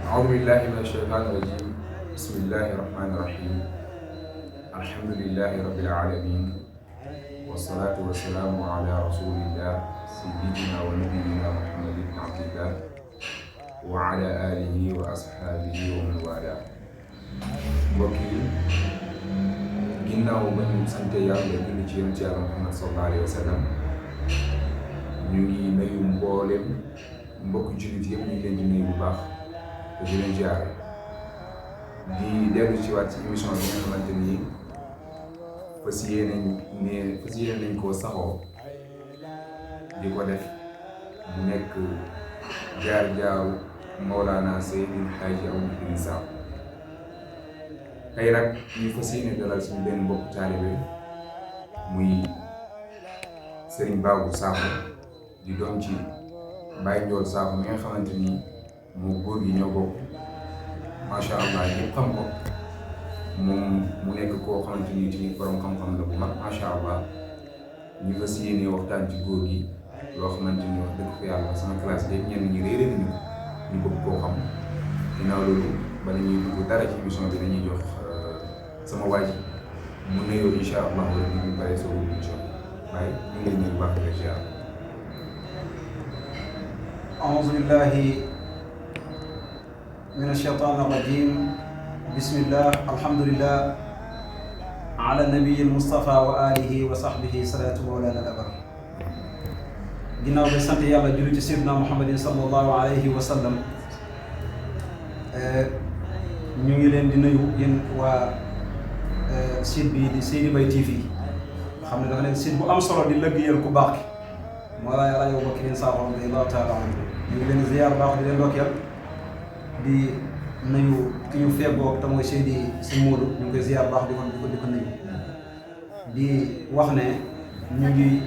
أعوذ بالله من الشيطان الرجيم بسم الله الرحمن الرحيم الحمد لله رب العالمين والصلاة والسلام على رسول الله سيدنا ونبينا محمد بن عبد الله وعلى آله وأصحابه ومن والاه mbokk yi ginnaaw ba ñu sant yàlla julli ci yonent yàlla Muhammad sallallahu alayhi wa sallam ñu ngi nuyu mboolem mbokk jullit yëpp ñu ngi leen di nuyu bu baax te di leen ziare di dellu ci waat ci émission bi nga xamante ni fas yéene nañ koo saxoo di ko def mu nekk jaar-jaaru Mawlana Seydil Hadji Abou Sakho tey nag ñu fas yéene dalal suñu benn mbokk taalibe muy Serigne Babou Sakho di doom ci Baye Ndiol Sakho mi nga xamante ni moo góor gi ñoo bokk macha allah ñëpp xam ko moom mu nekk koo xamante ni ci borom xam-xam la bu mag macha allah ñu fas yéene waxtaan ci góor gi loo xamante ni wax dëgg fa yàlla sama classe bi ñenn ñi réeré nañu ñu bëgg koo xam ginnaaw loolu bala ñuy dugg dara ci émission bi dañuy jox sama waa ji mu nuyoo incha allah wala ñu pare soo wut émission bi waaye ñu ngi leen di baax di ziar. أعوذ بالله من الشيطان الرجيم بسم الله الحمد لله على النبي المصطفى وآله وصحبه صلاة مولانا الأبر ginnaaw bi sant yàlla julli ci Seydina Muhammadin sallallahu alayhi wa sallam ñu ngi leen di nuyu yéen waa site bi di Seydi Mbaye TV xam ne dafa nekk site bu am solo di lëggéeyal ku baax ki moo laa yàlla yow bokk leen Sakho radiyallahu taala anhu ñu ngi leen ziyaar baax di leen ndokkeel di nuyu ki ñu feggoo te mooy Seydi si Moodu ñu ngi koy ziyaar baax di ko nuyu di wax ne ñu ngi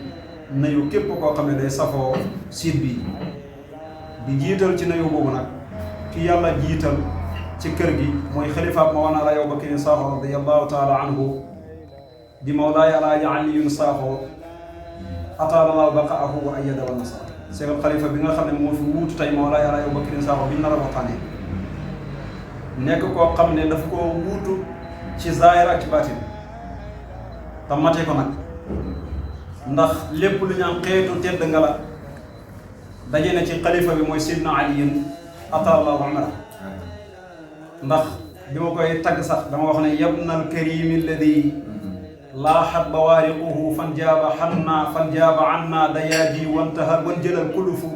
nuyu képp koo xam ne day safoo site bi di jiital ci nuyu boobu nag ki yàlla jiital ci kër gi mooy xalifa Mawlana la yow ba kii Sakho radiyallahu taala anhu di Mawlaaya Alaaji Aliyun Sakho ataalallahu baqaahu wa ayyada wa nasara seegal xalifa bi nga xam ne moo fi wuutu tey Mawlaaya Alaaji Abubakar Sakho bi ñu nar a waxtaanee nekk koo xam ne daf koo wuutu ci zaahir ak ci baatin te mate ko nag ndax lépp lu ñu am xeetu tedd nga la daje na ci xalifa bi mooy Seydina Aliyun ataalallahu umra ndax bi ma koy tagg sax dama wax ne yabnal karimi alladi laaxat bawaariquhu fan jaaba anna dayaaji wantaha wan jëlal kulufu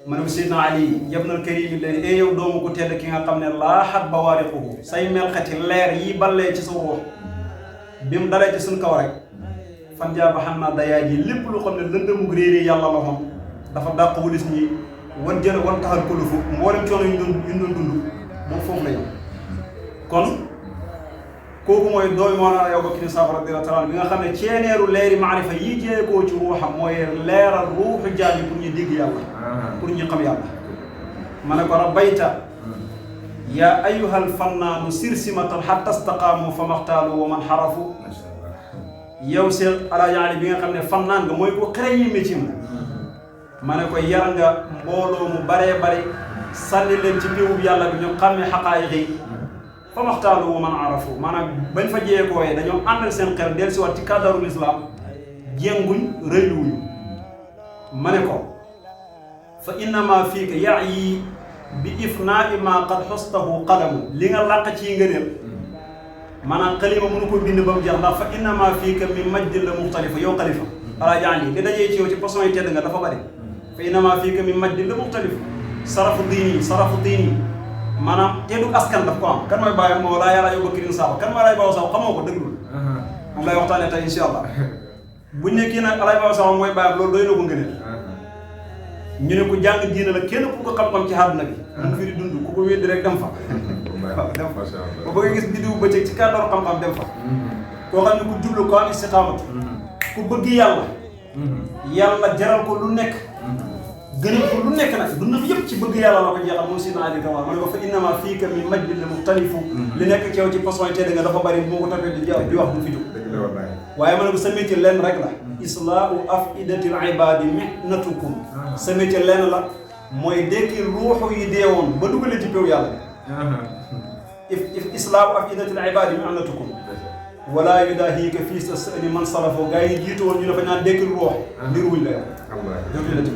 ma ne ko Seydina Ali yabnal karimi alladi e yow doomu ko tedd ki nga xam ne laaxat bawaariquhu say melxati leer yi ballee ci sa ruux bi mu dalee ci suñ kaw rek fan jaaba anna dayaaji lépp lu xam ne lëndëmug réeri yàlla la moom dafa dàq walis ñi wan taxal kulufu mboolem coono yu doon dund moom foofu la ñëw kon kooku mooy doomi Mawlana yow ba kii Sakho radiyallahu taala bi nga xam ne ceeneeru leeri maarifa yi jëlee koo ci ruuxam mooy leeral ruuxu jaam yi pour ñu dégg yàlla pour ñu xam yàlla ma ne ko rabbayta yaa ayyuhal fannaanu sirsimatan hatta staqaamu fa maxtaalu wa man xarafu yow Seex Alaaji Ali bi nga xam ne fannaan nga mooy ko xereñ yi métier ma ne ko yar nga mbooloo mu baree bari sànni leen ci biiwub yàlla bi ñu xàmmee xaqaayiq yi fa maxtaalu wa man arafu maanaam bañ fa jeekooyee dañoo àndal seen xel del si waat ci kàddarul islam jénguñ rëyluwuñu ma ne ko fa innama fiika yi bi ifnaai ma qad xostahu qalamu li nga làq ci ngëneel maanaam xalima mënu ko bind ba mu jeex ndax fa innama fiika mi majdin la muxtalifa yow xalifa Alaaji Ali li dajee ci yow ci poson yi tedd nga dafa bari fa innama fiika mi majdin la muxtalifa sarafu diini maanaam teddu askan daf ko am kan mooy bàyyi Mawlaaya Alaaji Abubakar Sakho kan mooy Alaaji Babou Sakho xamoo ko déglul moom lay waxtaanee tey insha allah buñ ne kii nag Alaaji Babou Sakho mooy bàyyam loolu doy na ko ngëneel ñu ne ko jàng diina la kenn ku ko xam-xam ci àdduna bi mu fi di dund ku ko weddi rek dem fa dem fa ba bëgg gis biddiw bëccëg ci kàddoor xam-xam dem fa koo xam ne ku jublu ko am istiqaamatu ku bëgg yàlla jaral ko lu nekk gënal ko lu nekk nag dundam yëpp ci bëgg yàlla la ko jeexal moom Seydina Ali Kamara ma ne ko fa innama fiika min majdin la muxtalifu li nekk ci yow ci façon yi tedd nga dafa bari moo ko tapee di wax du fi jóg waaye ma ne ko sa métier lenn rek la islaahu afidatil ibadi mihnatukum sa métier lenn la mooy dekki ruuxu yi deewoon ba dugalee ci péew yàlla islaamu afidatil ibaadi mi annatukum wala yudahiika fii sa sëni man salafoo gars yi jiitu woon ñu dafa ñaan dekkil ruux ngir wuñ la yow jóge la ci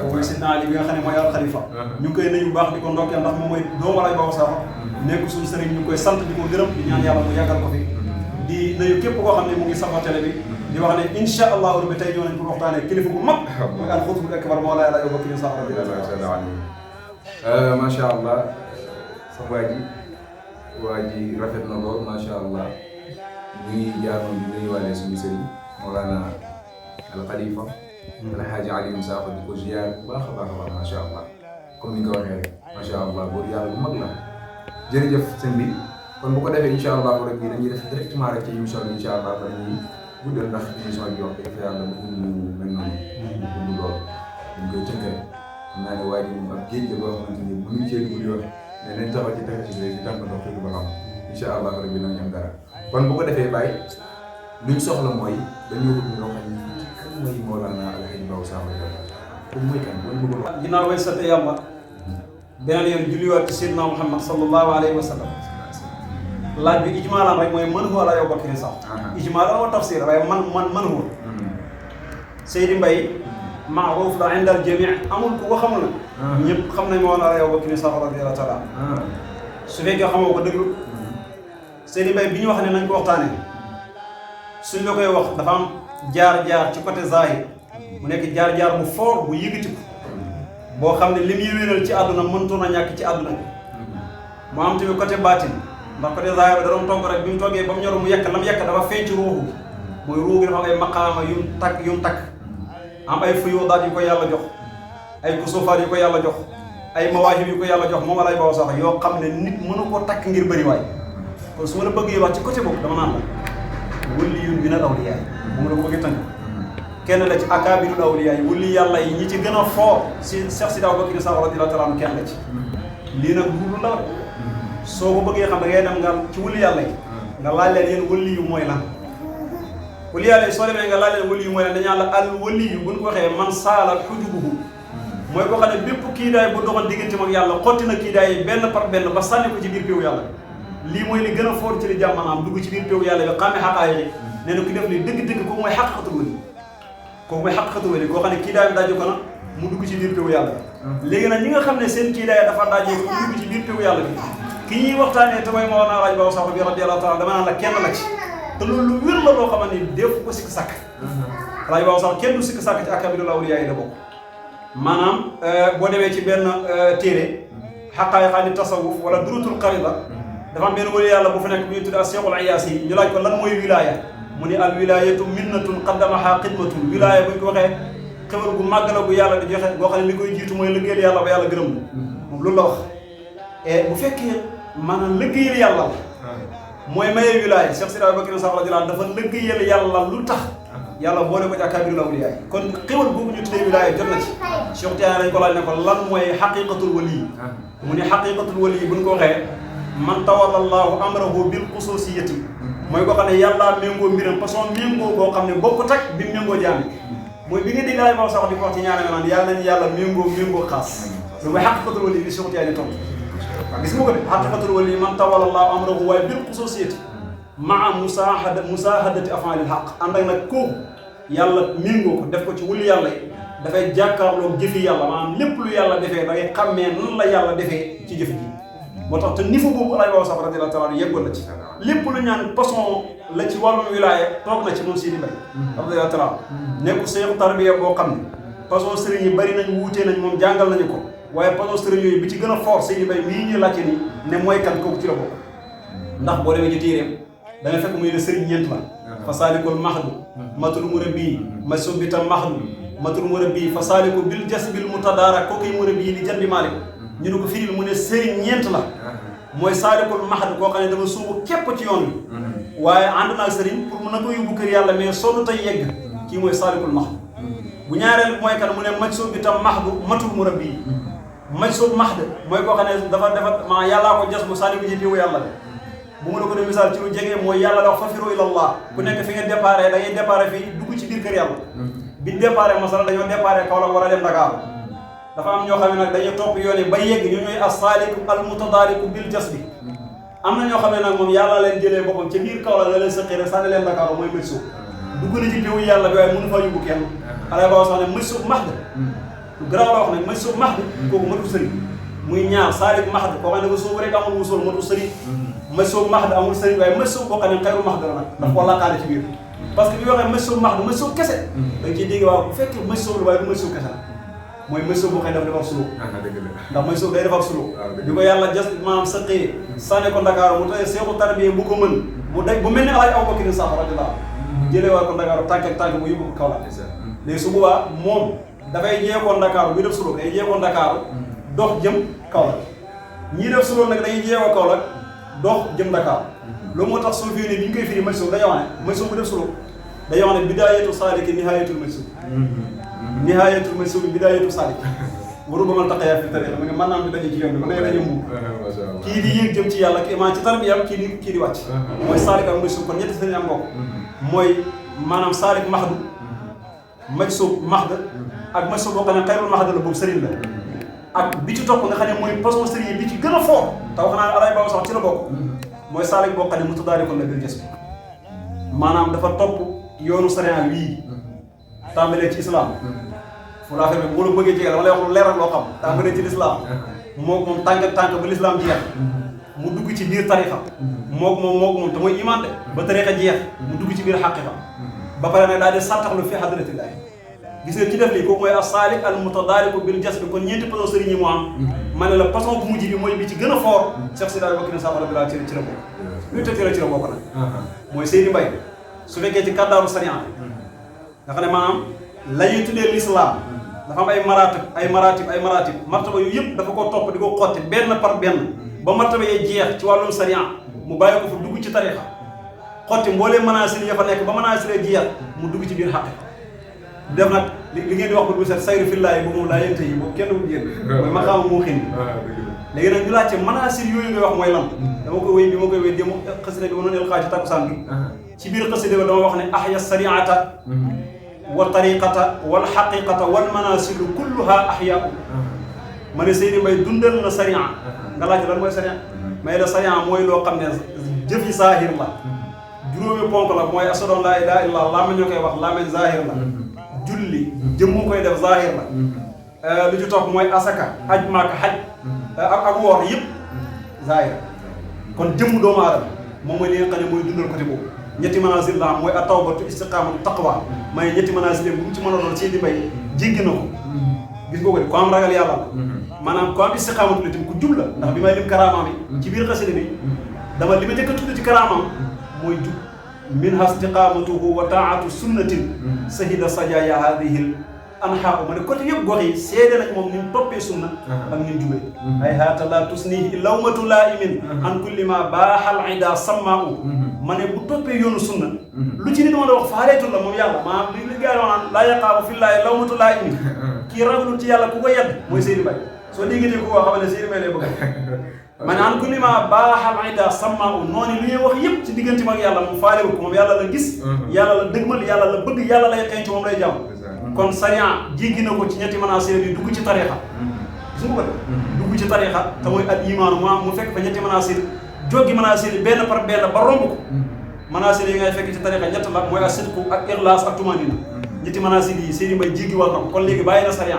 boobu sidna Ali bi nga xam ne mooy al xalifa ñu ngi koy nuyu bu baax di ko ndokkeel ndax moom mooy doomu Alaaji Baba Sakho nekk suñu sëriñ ñu ngi koy sant di ko gërëm di ñaan yàlla mu yàggal ko fi di nuyu képp koo xam ne mu ngi safoo télé bi di wax ne insha allahu rabbi tey ñëw nañ pour waxtaanee kilifa bu mag mooy al xutbul akbar Mawlaaya Alaaji Bakar Sakho macha allah sama waa ji rafet na lool macha allah ñu ngi jaaroon di nuyuwaale suñu sëriñ Mawlana al Khalifa Alhaaji Alioune Sakho di ko ziar bu baax a baax a baax macha allah comme ni nga ko waxee rek macha allah góor yàlla bu mag la jërëjëf sëñ bi kon bu ko defee incha allah rek dañuy def directement rek ci émission bi incha allah ba dañuy guddal ndax émission bi wax dëgg yàlla bëgg mu mel noonu bëgg lool dañ koy tënk rek xam naa ne waa ji moom ab géej la boo xamante ni mënuñ cee dugg yoon mais nañ taxaw ci tefes bi di tànk ndox tuuti ba xam incha allah rek bi nañ am dara kon bu ko defee bàyyi luñ soxla mooy dañoo bëgg nga xam ni kan mooy Mawlana Alhaaji Baba Sakho comme mooy kan mooy bëgg wax. ginnaaw bay sant yàlla beneen yoon julliwaat ci Seydina Muhammad sallallahu alayhi wa sallam laaj bi ijmaalan rek mooy man huwa Alaaji Bakar Sakho. ijmaalan wa tafsir waaye man huwa. Seydi Mbaye maaruf la indal jamii amul ku ko xamul nag. ñëpp xam nañ Mawlana Alaaji Bakar Sakho radiyallahu taala su fekkee xamoo ko déglu Seydi Mbaye bi ñu wax ne nañ ko waxtaanee suñ la koy wax dafa am jaar-jaar ci côté zahir mu nekk jaar-jaar bu fort bu yëgatiku boo xam ne li muy wéral ci àdduna mëntoon a ñàkk ci àdduna bi mu am tamit côté baatin ndax côté zahir da doon togg rek bi mu toggee ba mu ñor mu yekk lam yekk dafa feeñ ci ruuxu mooy ruuxu gi dafa am ay maqaama yum takk am ay fuyuudaat yu ko yàlla jox ay kusufaat yu ko yàlla jox ay mawaahib yu ko yàlla jox moom Alaaji Baba Sakho yoo xam ne nit mënu ko takk ngir bëri waay kon su ma la bëggee wax ci côté boobu dama naan la waliyun minal awliyaa moom la ko bëggee tënk kenn la ci akaabirul awliyaa yi wali yàlla yi ñi ci gën a fort si Cheikh Sidi Aboubacar Sakho radiyallahu taala anhu kenn la ci lii nag du ndaw soo ko bëggee xam da ngay dem nga ci wali yàlla yi nga laaj leen yéen wali yu mooy lan wali yàlla yi soo demee nga laaj leen wali yu mooy lan dañaa la al wali yu buñ ko waxee man saala xujubuhu mooy koo xam ne bépp kiidaay bu doxal diggante ak yàlla xotti na kiidaay yi benn par benn ba sànni ko ci biir péew yàlla lii mooy li gën a fort ci li jàmmanaam dugg ci biir péew yàlla bi xàmme xaqaay yi nee na ki def lii dëgg-dëgg kooku mooy xaqiqatul wali kooku mooy xaqiqatul wali koo xam ne kiidaayam daaju ko na mu dugg ci biir péew yàlla bi léegi nag ñi nga xam ne seen kiidaay dafa daajee mu dugg ci biir péew yàlla bi ki ñuy waxtaanee te mooy Mawlana Alaaji Baba Sakho bi radiyallahu taala dama naan la kenn la ci te loolu lu wér la loo xamante ni def ko sikk sàkk Alaaji Baba Sakho kenn du sikk sàkk ci akaabirul awliyaa yi la bokk maanaam boo demee ci benn téere xaqaayiqaani tasawuf wala durutul qarida dafa am benn wali yàlla bu fa nekk bu ñuy tuddee Cheikhul Ayaasi ñu laaj ko lan mooy wilaya mu ni al wilayatu minnatun qaddamaha xidmatun wilaya buñ ko waxee xewal gu màgg la bu yàlla di joxe boo xam ne li koy jiitu mooy liggéeyal yàlla ba yàlla gërëm la moom loolu la wax bu fekkee maanaam liggéeyal yàlla la mooy maye wilaya Cheikh Sidi Aboubacar Sakho radiyallahu dafa liggéeyal yàlla lu tax yàlla boole ko ci akaabirul awliyaa yi kon xewal boobu ñu tuddee wilaya jot na ci Cheikh Tidiane lañ ko laaj ne ko lan mooy xaqiqatul wali mu ne xaqiqatul wali buñ ko waxee man tawalla allahu amrahu bil xususiyati mooy koo xam ne yàllaa méngoo mbiram façon méngoo boo xam ne bokkut ak bi méngoo jaam mooy bi nga dégg Alaaji Baba Sakho di ko wax ci ñaane nga naan yàlla nañu yàlla méngoo xaas lu mooy xaqiqatul wali bi Cheikh Tidiane tontu waaw gis nga ko de xaqiqatul wali man tawalla allahu amrahu waaye bil xususiyati maa musaahadati afaalil xaq ànd ak nag kooku yàlla méngoo ko def ko ci wuli yàlla yi dafay jàkkaarloo jëfi yàlla maanaam lépp lu yàlla defee da ngay xàmmee nan la yàlla defee ci jëf ji moo tax te niveau boobu Alaaji Baba Sakho radiyallahu taala yeggoon na ci lépp lu ñaan façon la ci wàllum wilaaya toog na ci moom Seydi Mbaye radiyallahu taala nekku seexu tarbiya boo xam ne façon sëriñ yi bari nañ wuutee nañ moom jàngal nañu ko waaye façon sëriñ yooyu bi ci gën a fort Seydi Mbaye mii ñu laajte ni ne mooy kan kooku ci la bokk ndax boo demee ci téeréem da nga fekk muy ne sëriñ ñeent la fa saalikul mahdu matul murabbi ma subbita mahdu matul murabbi fa saaliku bil jasbil mutadaara kookuy murabbi li jan bi maalik ñu ne ko firil mu ne sëriñ ñeent la mooy saalikul mahd koo xam ne dafa suubu képp ci yoon wi waaye ànd naa sëriñ pour mu na ko yóbbu kër yàlla mais sonn tey yegg kii mooy saalikul mahd bu ñaareel mooy kan mu ne maj soob bi tam mahdu matul murabbi maj soob mahd mooy koo xam ne dafa maa yàllaa ko jas bu saaliku ji piwu yàlla bu mu la ko def misaal ci lu jege mooy yàlla dafa fafiru ilallah ku nekk fi nga déparé da ngay déparé fii dugg ci biir kër yàlla biñ déparé masala dañoo déparé Kaolack war a dem Dakar dafa am ñoo xam ne nag dañuy topp yoon yi ba yegg ñu ñooy as-saaliku al-mutadaariku bil jasbi am na ñoo xam ne nag moom yàlla leen jëlee boppam ca biir kaw la leen sëqee rek sànni leen Dakar mooy mëj suuf dugg na ci teewu yàlla bi waaye mënu fa yóbbu kenn alay ba wax ne mëj suuf mahd lu garaaw la wax ne mëj suuf mahd kooku matu sëriñ muy ñaar saalik mahd koo xam ne ba suuf rek amul wusul matu sëriñ mëj suuf mahd amul sëriñ waaye mëj suuf boo xam ne xayru mahd la nag daf koo laqaale ci biir parce que bi waxee mëj suuf mahd mëj suuf kese da nga ciy dégg waaw bu fekkee mëj suuf la waaye du mëj suuf kese la mooy mëj suuf boo xam ne dafa defar suluk ndax mëj suuf day defar suluk di ko yàlla jas maanaam sëqee sànni ko Dakar mu tey seexu tarbiya bu ko mën mu daj bu mel ni alaaj Abubakar Sakho radiyallaahu jëlee waa ko Dakar tànk mu yóbbu ko Kaolack léegi su boobaa moom dafay jeexoon Dakar buy def suluk day jeexoon Dakar dox jëm Kaolack ñii def suluk nag dañuy jeexoo Kaolack dox jëm Dakar loolu moo tax soo fii ne bi ñu koy firi mëj suuf dañoo wax ne mëj suuf bu def suluk dañoo wax ne bidaayatu saaliki nihaayatul mëj suuf nihaayatul mëj suuf bidaayatu saalik waru ba man taqayaa fi tariqa ma nga mën naa am dañu ci yoon bi ba ngay dañu mbuub kii di yéeg jëm ci yàlla maa ci tarbiyam kii di wàcc mooy saalik ak mëj suuf kon ñetti sëriñ am ngoo mooy maanaam saalik mahdu mëj suuf mahd ak mëj suuf boo xam ne xayrul mahd la boobu sëriñ la ak bi ci topp nga xam ne mooy façon sëriñ bi ci gën a fort te wax naa ne alay baaw sax ci la bokk mooy saalik boo xam ne mutadaarikun la bil jasbi maanaam dafa topp yoonu sariya wii tàmbalee ci islam fu la affaire bi bu la bëggee jege dama lay wax lu leeral loo xam tàmbalee ci l'islam moom tànk ba l'islam jeex mu dugg ci biir tarixa moom te mooy iman de ba tarixa jeex mu dugg ci biir xaqiqa ba pare nag daal di sàttaxlu fi hadratillahi gis nga ci def lii kooku mooy as-saalik al-mutadaariku bil jasbi kon ñeenti façon sëriñ yi mu am ma ne la façon bu mujj bi mooy bi ci gën a fort Cheikh Sidi Abubakar Sakho radiyallaahu ci la bokk luy tëddee ci la bokk nag mooy Seydi Mbaye su fekkee ci kàddaaru sariya nga xam ne maanaam la ñuy tuddee l'islam dafa am ay maratib martaba yu yëpp dafa ko topp di ko xotti benn par benn ba martaba yee jeex ci wàllum sariya mu bàyyi ko fa dugg ci tarixa xotti mboolee manasir ya fa nekk ba manasir jeex mu dugg ci biir xaqiqa def nag li ngeen di wax bu set sayru fillaahi boobu moom laa yente yi boobu kenn du génn mooy maqaama moo xin léegi nag ñu laajte manasir yooyu ngay wax mooy lan dama koy wéy bi ma koy wéy démo xasida bi ma noonu elxaa ci takkusaan bi ci biir xasida bi dama wax ne ahya sariata wa tariqata wal xaqiqata wal manasilu kulluha ahyaau ma ne Seydi Mbaye dundal na sariya nga laajte lan mooy sariya mais la sariya mooy loo xam ne jëfi zahir la juróomi ponk la mooy ashhadu an laa ilaaha illallaah laa ma ñoo koy wax laa men zahir la julli jëmmu koy def zahir la lu ci topp mooy asaka aj maaka xaj ak woor yëpp zahir kon jëmmu doomu aadama moom mooy li nga xam ne mooy dundal côté boobu ñetti manazil la am mooy at-tawbatu istiqaamatu taqwa may ñetti manazil bu mu ci mën a doon Seydi Mbaye jéggi na ko gis nga ko de ku am ragal yàlla la maanaam ku am istiqaamatu la tamit ku jub la ndax bi may lim karaamaam yi ci biir xasida bi dama li ma njëkk a tudd ci karaamaam mooy jub minha istiqaamatuhu wa taatu sunnatin sahida sajaya hadihi anha ma ne côté yëpp gox yi seede nañ moom ni mu toppee sunna ak ni mu jubee ay haata la tusnihi lawmatu laimin an kulli ma baaxal ida sammaau ma ne bu toppee yoonu sunna lu ci nit ma la wax faareetul la moom yàlla maanaam li gars yi wax naan laa yaqaabu fillaahi lawmatu laimin kii ragalul ci yàlla ku ko yedd mooy Seydi Mbaye soo déggatee ku ko xam ne Seydi Mbaye lay bëgg ma ne an kulli ma baaxal ida sammaau noonu li ñuy wax yëpp ci diggante mag yàlla moom faarewu ko moom yàlla la gis yàlla la dëgmal yàlla la bëgg yàlla lay xeeñ ci moom lay jàmm kon sariya jéggi na ko ci ñetti manasir yi dugg ci tarixa gis nga ko dugg ci tarixa te mooy al imaanu mu fekk fa ñetti manasir joggi manasir yi benn par benn ba romb ko manasir yi ngay fekk ci tarixa ñett la mooy as-sidqu ak ixlaas ak tumanina ñetti manasir yi Seydi Mbaye jéggi war na ko kon léegi bàyyi na sariya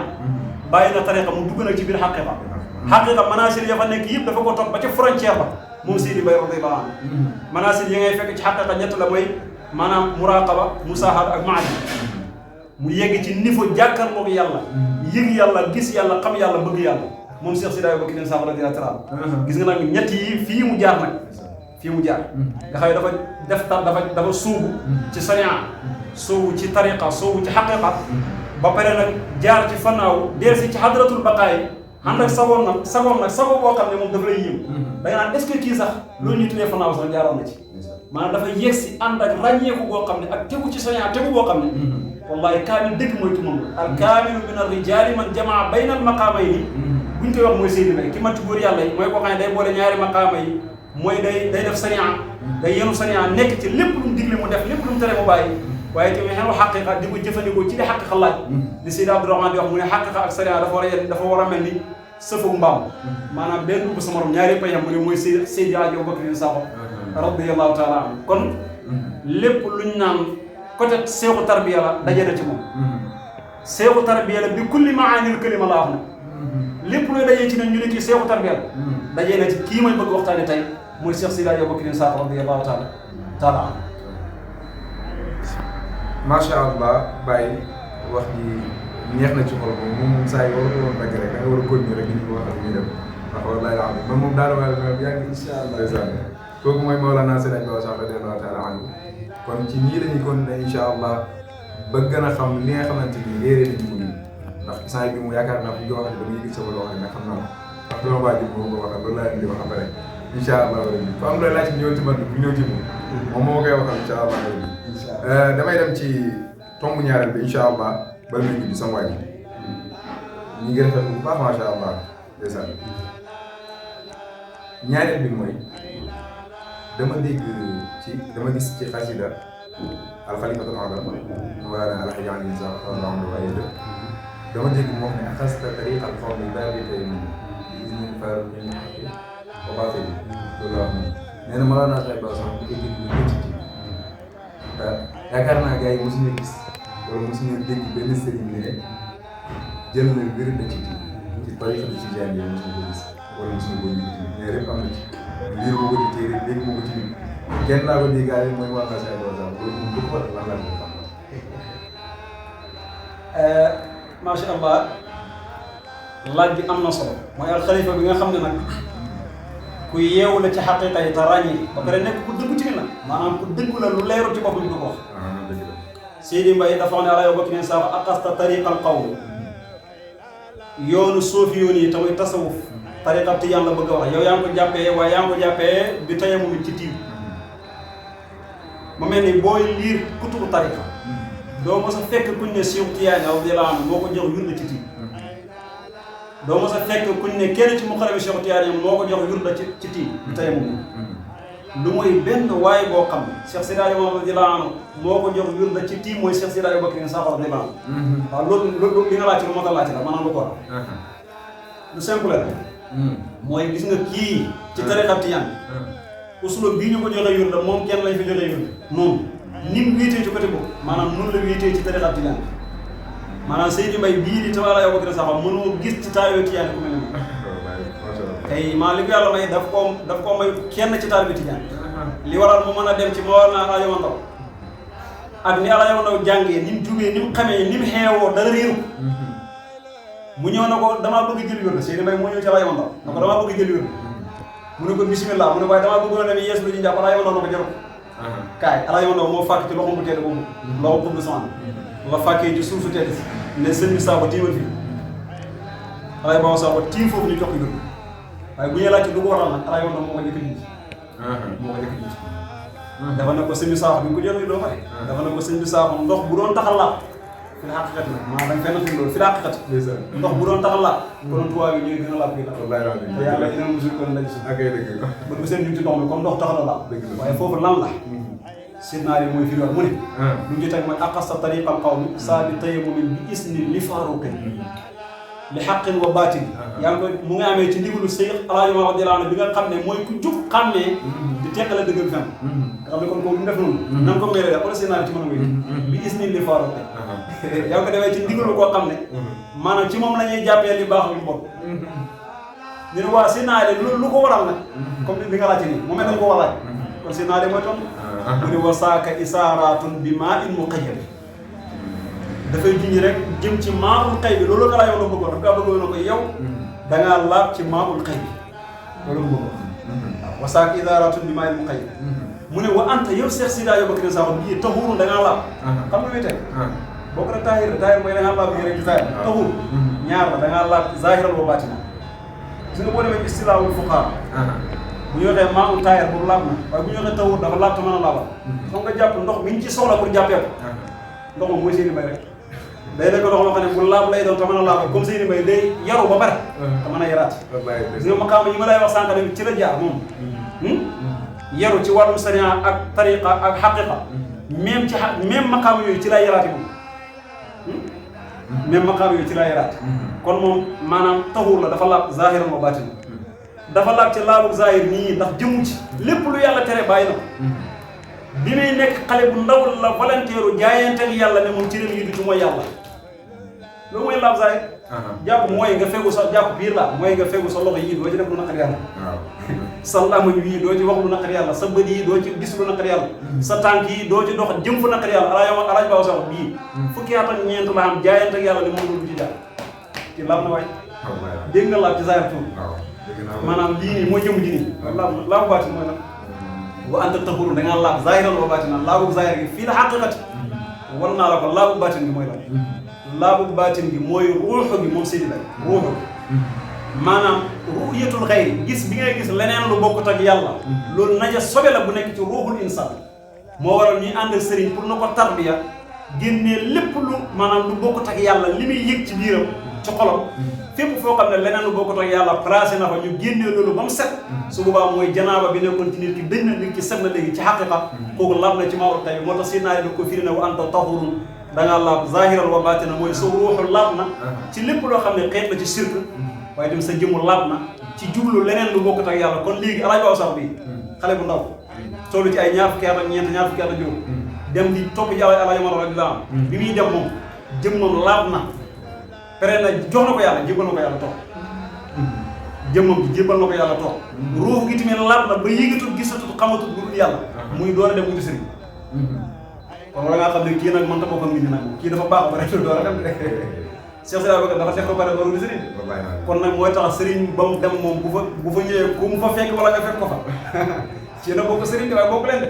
bàyyi na tarixa mu dugg nag ci biir xaqiqa manasir ya fa nekk yëpp dafa ko topp ba ci frontière ba moom Seydi Mbaye radiyallaahu anhu manasir yi ngay fekk ci xaqiqa ñett la mooy maanaam muraqaba musahada ak maani mu yegg ci niveau jàkkaarloog yàlla yëg yàlla gis yàlla xam yàlla bëgg yàlla moom Cheikh Sidi Abubakar Sakho radiyallaahu anhu gis nga nag ñett yi fii mu jaar nga xam ne dafa suubu ci sariya suubu ci tariqa suubu ci xaqiqa ba pare nag jaar ci fannaaw delsi ci hadratul baqaay ànd ak sagoon nag sago boo xam ne moom dafa lay yëm da nga naan est-ce que kii sax loolu ñuy tuddee fannaaw sax jaaroon na ci maanaam dafa yegg si ànd ak ràññeeku boo xam ne ak tegu ci sariya tegu boo xam ne wallahi kaamil dëgg mooy tumam la al kaamilu min ar-rijaali man jamaa bayna al maqaamayni buñ koy wax mooy Seydi Mbaye ki matti góor yàlla yi mooy koo xam ne day boole ñaari maqaama yi mooy day def sariya day yenu sariya nekk ci lépp lu mu digle mu def lépp lu mu tere mu bàyyi waaye tamit xenu xaqiqa di ko jëfandikoo ci di xaqiqa laaj di Seydi Abdourahmane di wax mu ne xaqiqa ak sariya dafa war a mel ni sëfu mbaam maanaam benn bu sa morom ñaari payam mu ne mooy Seydi Aji Bakrin Sakho radiyallahu taala anhu kon lépp luñ naan côté seexu tarbiya la daje na ci moom seexu tarbiya la bi kulli maanil kalima la wax na lépp looy dajee ci ne ñu ne kii seexu tarbiya la dajee na ci kii may bëgg waxtaane tey mooy Cheikh Seydi Aji Bakrin Sakho radiyallahu taala anhu macha allah Baye wax ji neex na ci xol moom saa yi waratu woon dagg rek da nga war a continuer rek ñu ko waxal ñuy dem ndax wallahi la xam man moom daal waaye ma yàgg incha allah kooku mooy Mawlana Seydi Aji Bakrin radiyallahu taala anhu kon ci nii lañuy continuer incha allah ba gën a xam li nga xamante ni léeg-léeg nañu ko nii ndax saa bi mu yaakaar naa bu ñu ko waxee dama yëg sama loo xam ne xam naa ndax dama baa jëm moo ko waxal loolu laa indi wax après incha allah rabbi fa am la laaj ñëw ci man bu ñëw ci moom moo koy waxal incha allah rabbi damay dem ci tomb ñaareel bi incha allah ba muy jubbi sama waay ñi ngi rafetlu bu baax macha allah ndeysaan ñaareel bi mooy dama gis ci xasida alxalifatul adam Mawlana Alhaji Ali Sakho dama dégg mu wax ne axasta tariqa alqawmi baabitay min isnin faruqin wa baatili loolu wax moom nee na Mawlana Cheikh Ba sax di ko dégg lu ci yaakaar naa gars yi mosuñu gis wala mosuñu dégg benn sëriñ ne jël na wér na ci tariqa bi ci jaan yi mosuñu ko gis wala mosuñu ko yëg ci mais rek am na ci liir boo ko ci téere dégg moo ko ci nit kenn laa ko dégg gars yi mooy Mawlana Cheikh Ba sax loolu moom dëgg la lan laa ko xam macha allah laaj bi am na solo mooy alxalifa bi nga xam ne nag ku yeewu la ci xaqiqa yi te ràññee ba pare nekk ku dëggu ci nag maanaam ku dëggu la lu leeru ci boppam du ko wax. Seydi Mbaye dafa ne Alaaji Bakrin Sakho aqasta tariqal qawm yoonu soofi yoon yi tamit tasawuf tariqa tijaan la bëgg a wax yow yaa ngi ko jàppee waaye yaa ngi ko jàppee bi tayamum ci tiim mu mel ni booy liir kutubu tariqa doo mos a fekk kuñ ne Cheikh Tidiane radiyallahu anhu moo ko jox wirda ci tiim doo mos a fekk kuñ ne kenn ci muqarrami Cheikh Tidiane moo ko jox wirda ci tiim bi tayamum lu mooy benn waaye boo xam ne Cheikh Seydi Aji radiyallahu anhu moo ko jox wirda ci tiim mooy Cheikh Seydi Aji Bakrin Sakho radiyallahu anhu waaw loolu li nga laaj lu moo tax laaj la maanaam lu ko war lu simple la mooy gis nga kii ci tariqa Tijaan usulub bii ñu ko joxee wirda moom kenn lañ fi joxee wirda noonu ni mu wéetee ci côté boobu maanaam noonu la wéetee ci tariqa Tijaan maanaam Seydi Mbaye bii di tabaala yow Bakrin Sakho mënoo gis ci taalibe Tijaan ku mel ni tey maa li ko yàlla may daf koo may kenn ci taalibe Tijaan li waral mu mën a dem ci Mawlana Alaaji Ndaw ak ni Alaaji Ndaw jàngee ni mu jubee ni mu xamee ni mu xeewoo dara réeru mu ñëw na ko damaa bëgg jël wirda Seydi Mbaye moo ñëw ci Alaaji Ndaw na ko damaa bëgg jël wirda mu ne ko bismillah mu ne waaye damaa bëggoon a dem yees lu ñu jàpp Alaaji Ndaw na ko jarul kaay Alaaji Ndaw moo fàkk ci loxo bu tedd boobu loxo bëgg sama la fàkkee ci suufu tedd ne sëñ bi Sakho tiimal fii Alaaji Ba Sakho tiim foofu ñu jox ko wirda waaye bu ñu laajte lu ko waral nag Alaaji Ndaw moo ko njëkk a jiit moo ko njëkk a jiit dafa ne ko sëñ bi Sakho bi nga ko jël doo pare dafa ne ko sëñ bi Sakho ndox bu doon taxal laab fi la xaqiqati nag maanaam dañ fenn fi loolu fi la xaqiqati ndox bu doon taxal laab konoon tubaab yi ñooy gën a laab fii la te yàlla dina musul kon lañ si ba bu seen ñu ci ndox mi comme ndox taxal la laab waaye foofu lan la sidnaari mooy fii mu ne lu ñu ci teg mooy aqasta tariqal qawmi saa bi tayammumin bi isni li faaruqin li xaqin wa baatin yaa ngi koy mu ngi amee ci ndigalu Seex Alaaji radiyallaahu anhu bi nga xam ne mooy ku jub xàmmee di teqale dëgg ak fen nga xam ne kon kooku du def noonu na nga ko meeree da wala sénaari ci mën a wéy bi gis ni li faaru yaa ngi ko defee ci ndigalu koo xam ne maanaam ci moom la ñuy jàppee li baax lu bon ñu ne waa sénaari lu ko waral nag comme li nga laajte nii mu mel nañu ko war laaj kon sénaari mooy tontu mu ne wa saaka isaaratun bi maa in muqayyad dafay junj rek jëm ci maamul xëy bi loolu nga la yow la bëggoon daf kaa bëggoon na ko yow da ngaa laab ci maamul xëy bi loolu nga bëggoon waaw wasaak idaaratun bi maa mu xëy mu ne wa anta yow Cheikh Seydi Aji Bakrin Sakho bii taxuuru da ngaa laab xam nga muy teg boo ko def taahir mooy da ngaa laab yére ci taahir taxuur ñaar la da ngaa laab zahiran wa baatina gis nga boo demee istilaahul fuqahaa bu ñu waxee maamul taahir boobu laab na waaye bu ñu waxee taxuur dafa laab te mën a laabal xam nga jàpp ndox mi ñu ci soxla pour jàppee ko ndox moom mooy Seydi Mbaye rek day nekk ndox moo xam ne bu laab lay doon te mën a laab comme Seydi Mbaye day yaru ba pare te mën a yaraat gis nga maqaama yi ma lay wax sànq ne ci la jaar moom yaru ci wàllum sariya ak tariqa ak xaqiqa même ci même maqaam yooyu ci laa yaraate moom même maqaam yooyu ci laa yaraate kon moom maanaam taxuur la dafa laab zahiran wa baatin dafa laab ci laabu zahir nii ndax jëmu ci lépp lu yàlla tere bàyyi na ko bi muy nekk xale bu ndaw la volontaire jaayanteeg yàlla ne moom ci réew yi du ci mooy yàlla loolu mooy laab zahir jàpp mooy nga fegu sa jàpp biir la mooy nga fegu sa loxo yi doo ci def lu naqari yàlla sa lamañ yi doo ci wax lu naqari yàlla sa bët yi doo ci gis lu naqari yàlla sa tànk yi doo ci dox jëm fu naqari yàlla alaaj baaw sa wax bii fukki at ak ñeent la am jaayanteeg yàlla ne moom du ci jaar ci laab na waay dégg nga laab ci zahir tuur maanaam lii nii mooy jëm ji nii laabu baatin mooy nag wa anta taxuru da ngaa laab zahiran wa baatinan laabu zahir gi fii la xaqiqati war naa la ko laabu baatin gi mooy lan laabu baatin gi mooy ruuxu gi moom Seydi Lay ruuxu maanaam ru'yatul xayri gis bi ngay gis leneen lu bokkut ak yàlla loolu naja sobe la bu nekk ci ruuxul insaan moo waral ñuy ànd ak sëriñ pour na ko tarbiya génnee lépp lu maanaam lu bokkut ak yàlla li muy yëg ci biiram ci xolam fépp foo xam ne leneen lu bokkut ak yàlla placé na fa ñu génnee loolu ba mu set su boobaa mooy janaaba bi nekkoon ci nit ki dëñ na nit ki set na léegi ci xaqiqa kooku laab na ci maawul tay moo tax si naa da ko firi ne wa anta tahurun da ngaa laab zahiran wa baatina mooy sa ruuxu laab na ci lépp loo xam ne xeet la ci sirk waaye tam sa jëmu laab na ci jublu leneen lu bokkut ak yàlla kon léegi alaaj baaw sax bii xale bu ndaw toll ci ay ñaar fukki at ak ñeent ñaar fukki at ak juróom dem di topp ci alaaj Omar radiyallahu anhu bi muy dem moom jëmmam laab na pare na jox na ko yàlla jébal na ko yàlla toog jëmmam ji jébal na ko yàlla toog ruux gi tamit laab na ba yëgatul gisatul xamatul bu dul yàlla muy door a dem wuti sëriñ kon wala ngaa xam ne kii nag man ta bokk ak nit ñi nag kii dafa baax ba rek door a dem Cheikh Sida Bakar dafa def ba pare door a wuti sëriñ kon nag mooy tax sëriñ ba mu dem moom bu fa ñëwee ku mu fa fekk wala nga fekk ko fa ci na bokk sëriñ waaye bokk leen de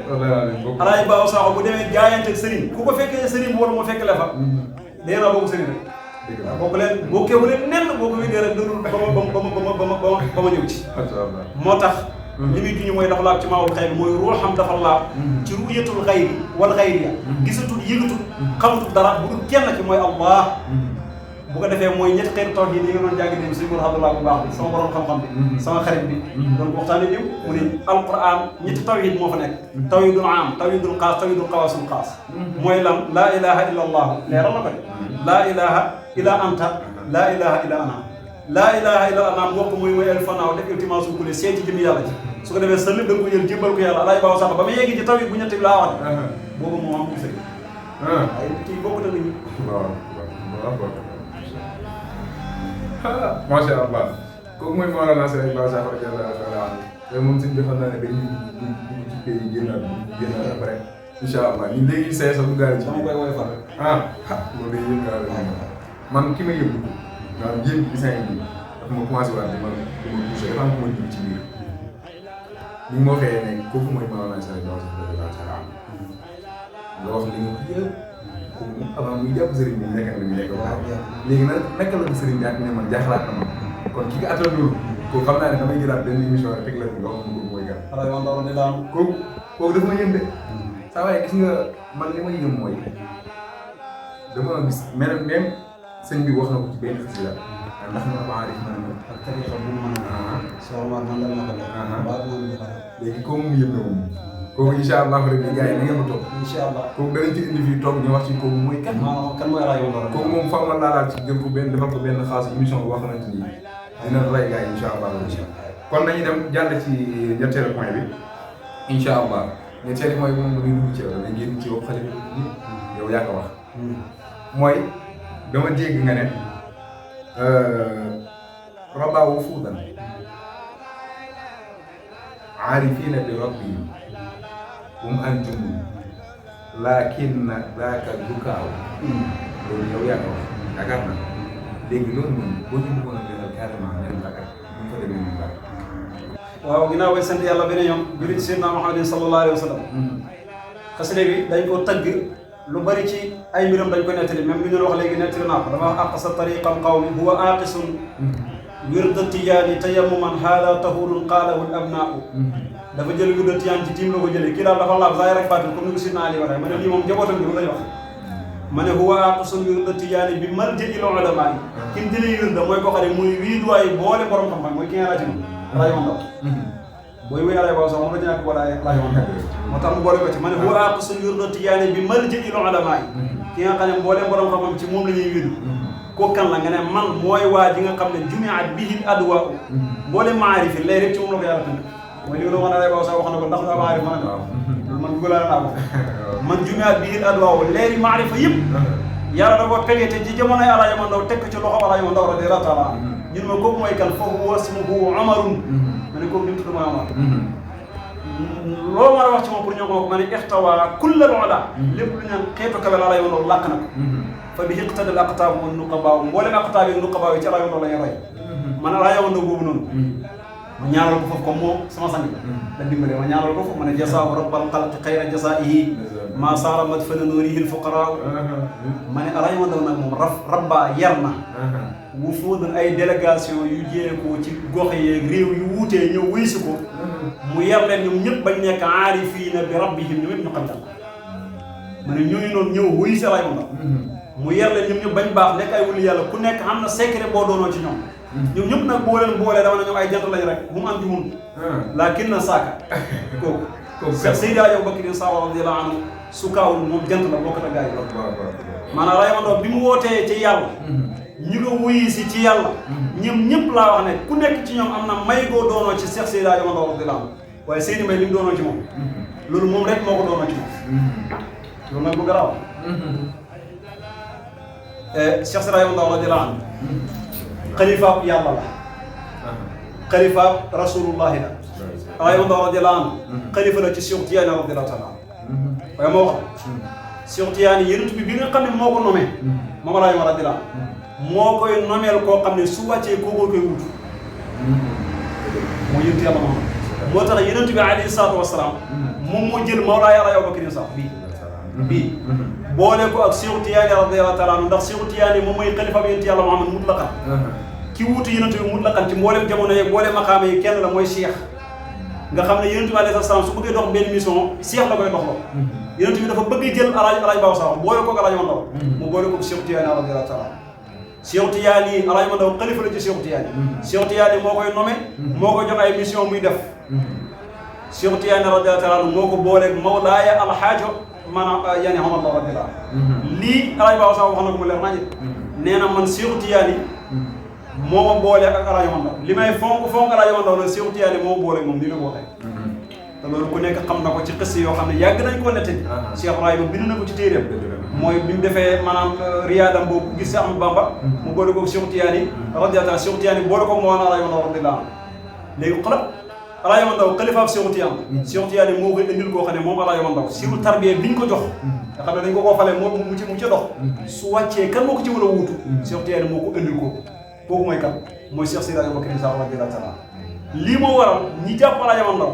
alaay baaw saaxo bu demee jaayante ak sëriñ ku ko fekkee sëriñ bu wala mu fekk la fa dee naa bokk sëriñ rek waaw bokk leen bokkee bu leen nenn boo ko wéddee rek dëdul ba ma ñëw ci moo tax li muy juñu mooy dafa laab ci maawul xayri mooy ruuxam dafa laab ci ru'yatul xayri wal xayriya gisatul yëgatul xamatul dara bu dul kenn ci mooy Allah bu ko defee mooy ñetti xeetu tawhiid yi nga doon jàng dem suñu Abdullah bu baax bi sama borom xam-xam bi sama xarit bi doon ko waxtaane diw mu ne alquran ñetti tawhiid moo fa nekk tawhiidul aam tawhiidul xaas tawhiidul xawaasul xaas mooy lan laa ilaha illa allah leeral na ko de laa ilaha illa anta laa ilaha illa ana laa ilaha illa ana mbokk mooy el fanaaw def iltimaasul kulli seeti jëmi yàlla ci su ko defee sa lépp da nga ko jël jébbal ko yàlla alaay baaw sax ba ma yeggi ci tawhiid bu ñetti bi laa wax boobu moom am gisee ay kii bokk na nit ñi macha allah kooku mooy Mawlana Serigne Ba Sakho radiyallahu taala anhu te moom suñu defoon naa ne dañuy dugg ci pays yi génnaat après incha allah ñun léegi see sa duggaale ci dama koy woyofal loolu day yëngu man ki ma yëngu maanaam yéen bi saa yi dafa ma commencé waat di ma touché dafa am ku ma dugg ci biir li ma waxee ne kooku mooy Mawlana Serigne Ba Sakho radiyallahu taala anhu nga wax li nga ko yëpp kooku avant muy jàpp sëriñ bi mu nekk ak li mu nekk waaw léegi nag naka la ko sëriñ bi ak ne man jaaxlaat na ma kon ki nga attan loolu kooku xam naa ne damay jëlaat benn émission rek teg la fi nga xam ne kooku mooy gan. xanaa yow ndaw di daam kooku dafa ma yëm de saa waaye gis nga man li ma yëm mooy dama gis même sëñ bi wax na ko ci benn xasida ndax ma ko aarif ma ne ak tarixa bu mu mën a Cheikh Omar man dal na ko léegi kooku mu yëm na moom kooku incha allah rek gars yi na ngeen ko toog. incha allah kooku danañ ci indi fii toog ñu wax ci kooku mooy kan. kan mooy rajo Ndora. kooku moom faaw ma laalaat ci jëm ko benn defal ko benn xaas émission boo xamante ni dina rey gars yi incha allah. kon dañuy dem jàll ci ñetteelu point bi incha allah ñetteelu point bi moom da ngay dugg ci yow da ngay génn ci yow xale bi yow yaa ko wax. mooy dama dégg nga ne rabaawu fuudan aarifiina bi rabbihim antum laakinna daaka dukaaw loolu yow yaa ko wax yaakaar naa léegi loolu moom boo ñu bëggoon a leeral carrément ñenn Dakar bu ñu fa demee ñu baax. waaw ginnaaw bay sant yàlla beneen yoon julli ci Seydina Muhammadin sallallahu alayhi wa sallam. xasida bi dañ ko tagg lu bari ci ay mbiram dañ ko nettali même li ñu wax léegi nettali naa ko dafa aqsa tariqal qawmi huwa aqisun wirda tijaani tayammuman haada tahurun qaalahu al abnaau dafa jël wirda tijaan ci tiim la ko jëlee kii daal dafa laab zaahir ak baatin comme ni ko Sidna Ali waxee ma ne lii moom njabootam bi lañ wax ma ne huwa aqisun wirda tijaani bi marja'il ulamaa yi ki mu jëlee wirda mooy ko xam ne muy wiiduwaay boole borom xam-xam mooy ki nga rajo moom rajo ndaw booy wéy alay baaw sax moom la ñàkk wala alay woon moo tax mu boole ko ci ma ne huwa aqsu wirda tijaani bi malja'i ulamaa ki nga xam ne mbooleem borom xam-xam ci moom la ñuy wédu ko kan la nga ne man mooy waa ji nga xam ne jumiat bihi adwa mbooleem maarif yi lay rek ci moom la ko yàlla tënk mooy li nga doon wax alay baaw sax wax na ko ndax daa maarif ma ne loolu man dugalaa naa ko man jumiat bihi adwa leeri maarifa yëpp yàlla da ko tegee te ci jamonoy Alaaji Omar Ndaw teg ko ci loxo Alaaji Omar Ndaw radiyallaahu taala ñun ma kooku mooy kan foofu wasmuhu Umarun ma ne kooku ni mu tudd mooy Omar loo mën a wax ci moom pour ñoo ko ma ne ixtawa kullal ula lépp lu ñaan xeetu kawe Alaaji Omar Ndaw làkk na ko fa bi iqtadal aqtaabu wa nuqabaa mboolem aqtaab yi nuqabaa yi ci Alaaji Omar Ndaw la ñuy roy man Alaaji Omar Ndaw boobu noonu ma ñaanal ko foofu comme moom sama sang la dimbale ma ñaanal ko foofu ma ne jasaahu rabbal xalqi xayra jasaa'ihi maa saara madfana nuurihi l-fuqaraa ma ne Alaaji Omar Ndaw nag moom rabba yar na wufuudan ay délégation yu jéekoo ci gox yeeg réew yu wuutee ñëw wuy si ko mu yar leen ñoom ñëpp bañ nekk aarifiina bi rabbihim ñoom ñëpp ñu xam yàlla ma ne ñooñu noonu ñëw wuy si Alaaji Omar Ndaw mu yar leen ñoom ñëpp bañ baax nekk ay wuli yàlla ku nekk am na secret boo doonoo ci ñoom ñoom ñëpp nag boo leen boolee dama ne ñoom ay jant lañ rek bu mu am ci mun laakin na saaka kooku Seydi Abubakar Saaxo radiyallaahu anhu su kaawul moom jant la bokk na gaa yi maanaam Alaaji Omar Ndaw bi mu wootee ci yàlla ñu ko wuyi si ci yàlla ñoom ñëpp laa wax ne ku nekk ci ñoom am na may goo doonoo ci Seex Seydi Omar Ndaw radiyallaahu anhu waaye Seydi May li mu doonoo ci moom loolu moom rek moo ko doonoo ci moom loolu nag bu garaaw Seex Seydi Omar Ndaw radiyallaahu anhu xalifaab yàlla la xalifaab rasulullahi la Alaaji Omar Ndaw radiyallaahu anhu xalifa la ci Seex Tijaani radiyallaahu taala waaye moo wax Seex Tijaani yonent bi nga xam ne moo ko nommé moom Alaaji Omar radiyallaahu anhu moo koy nomeel koo xam ne su wàccee kookoo koy wutu moo yonent yàlla moom moo tax yonent bi alayhi salaatu wasalaam moom moo jël Mawlaay Alaaji Abubakar sax bii boole ko ak Seex Tijaani radiyallaahu taala anhu ndax Seex Tijaani moom mooy xalifa bi yonent yàlla Muhammad mutlaqan ki wuutu yonent bi mutlaqan ci mboolem jamono yeeg mboolem maqaama yi kenn la mooy Cheikh nga xam ne yonent bi alayhi salaam su bëggee dox benn mission Cheikh la koy doxloo yonent bi dafa bëgg jël Alaaji Baaw Sax boole ko ak Alaaji Omar Ndaw mu boole ko ak Seex Tijaani radiyallaahu taala Seex Tijaani Alaaji Omar Ndaw xalifa la ci Seex Tijaani Seex Tijaani moo koy nommé moo koy jox ay mission muy def Seex Tijaani radiyallaahu taala moo ko booleeg Mawlaaya Alxaajo maanaam yaani Omar Ndaw radiyallaahu lii Alaaji Baaw Sax wax na ko mu leer nañu nee na man Seex Tijaani moo ma boole ak Alaaji Omar Ndaw li may fonk Alaaji Omar Ndaw nag Seex Tijaani moo boole moom nii la ko waxee te loolu ku nekk xam na ko ci xës yoo xam ne yàgg nañ koo nettali Cheikh Ibrahima bind na ko ci téeréem mooy bi mu defee maanaam riyaadam boobu gis si Ahmadu Bamba mu boole ko Seex Tijaani radiyallaahu anhu Seex Tijaani boole ko moo waan Alaaji Omar Ndaw radiyallaahu anhu léegi xoolal Alaaji Omar Ndaw xalifaab Seex Tijaani Seex Tijaani moo koy indil koo xam ne moom Alaaji Omar Ndaw siru tarbiya bi ñu ko jox nga xam ne dañ ko koo fale moo mu ci dox su wàccee kan moo ko ci war a wuutu Seex Tijaani moo ko indil kooku mooy kan mooy Seex Seydi Abubakar Saaxo radiyallaahu taala lii moo waral ñi jàpp Alaaji Omar Ndaw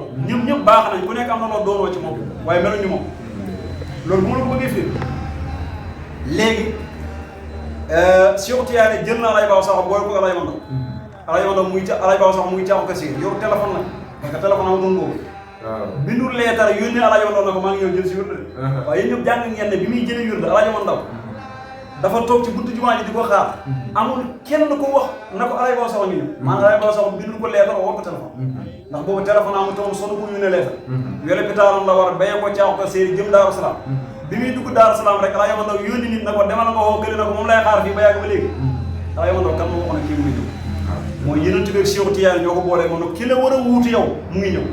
ñëpp baax nañ ku nekk am na loo doonoo ci moom waaye meluñu moom loolu bu ma la ko bëggee fii léegi Seex Tijaani jël na Alaaji Baaw Sax boole ko Alaaji Omar Ndaw Alaaji Omar Ndaw Alaaji Baaw Sax muy caaxu kasiir yow téléphone la parce que téléphone ama doon boobu bindu leetar yónnee Alaaji Omar Ndaw na ko maa ngi ñëw jël si wirde waaye yéen ñëpp jàng ngeen ne bi muy jëlee wirde Alaaji Omar Ndaw dafa toog ci buntu jumaa ji di ko xaar amul kenn ko wax na ko Alaaji Baaw Sax ngi ñëw maanaam Alaaji Baaw Sax bindul ko leetar woo ko téléphone ndax boobu téléphone amu toon sonu ko yónnee leetar yole pitaaram la war a béye ko caaxu ko séeri jëm Daaru Salaam bi muy dugg Daaru Salaam rek Alaaji Omar Ndaw yónni nit na ko demal nga woo këli na ko moom lay xaar fii ba yàgg ba léegi Alaaji Omar Ndaw kan moo waxoon ne kii mu ngi ñëw mooy yonent bi ak Seex Tijaani ñoo ko boolee moom nag ki la war a wuutu yow mu ngi ñëw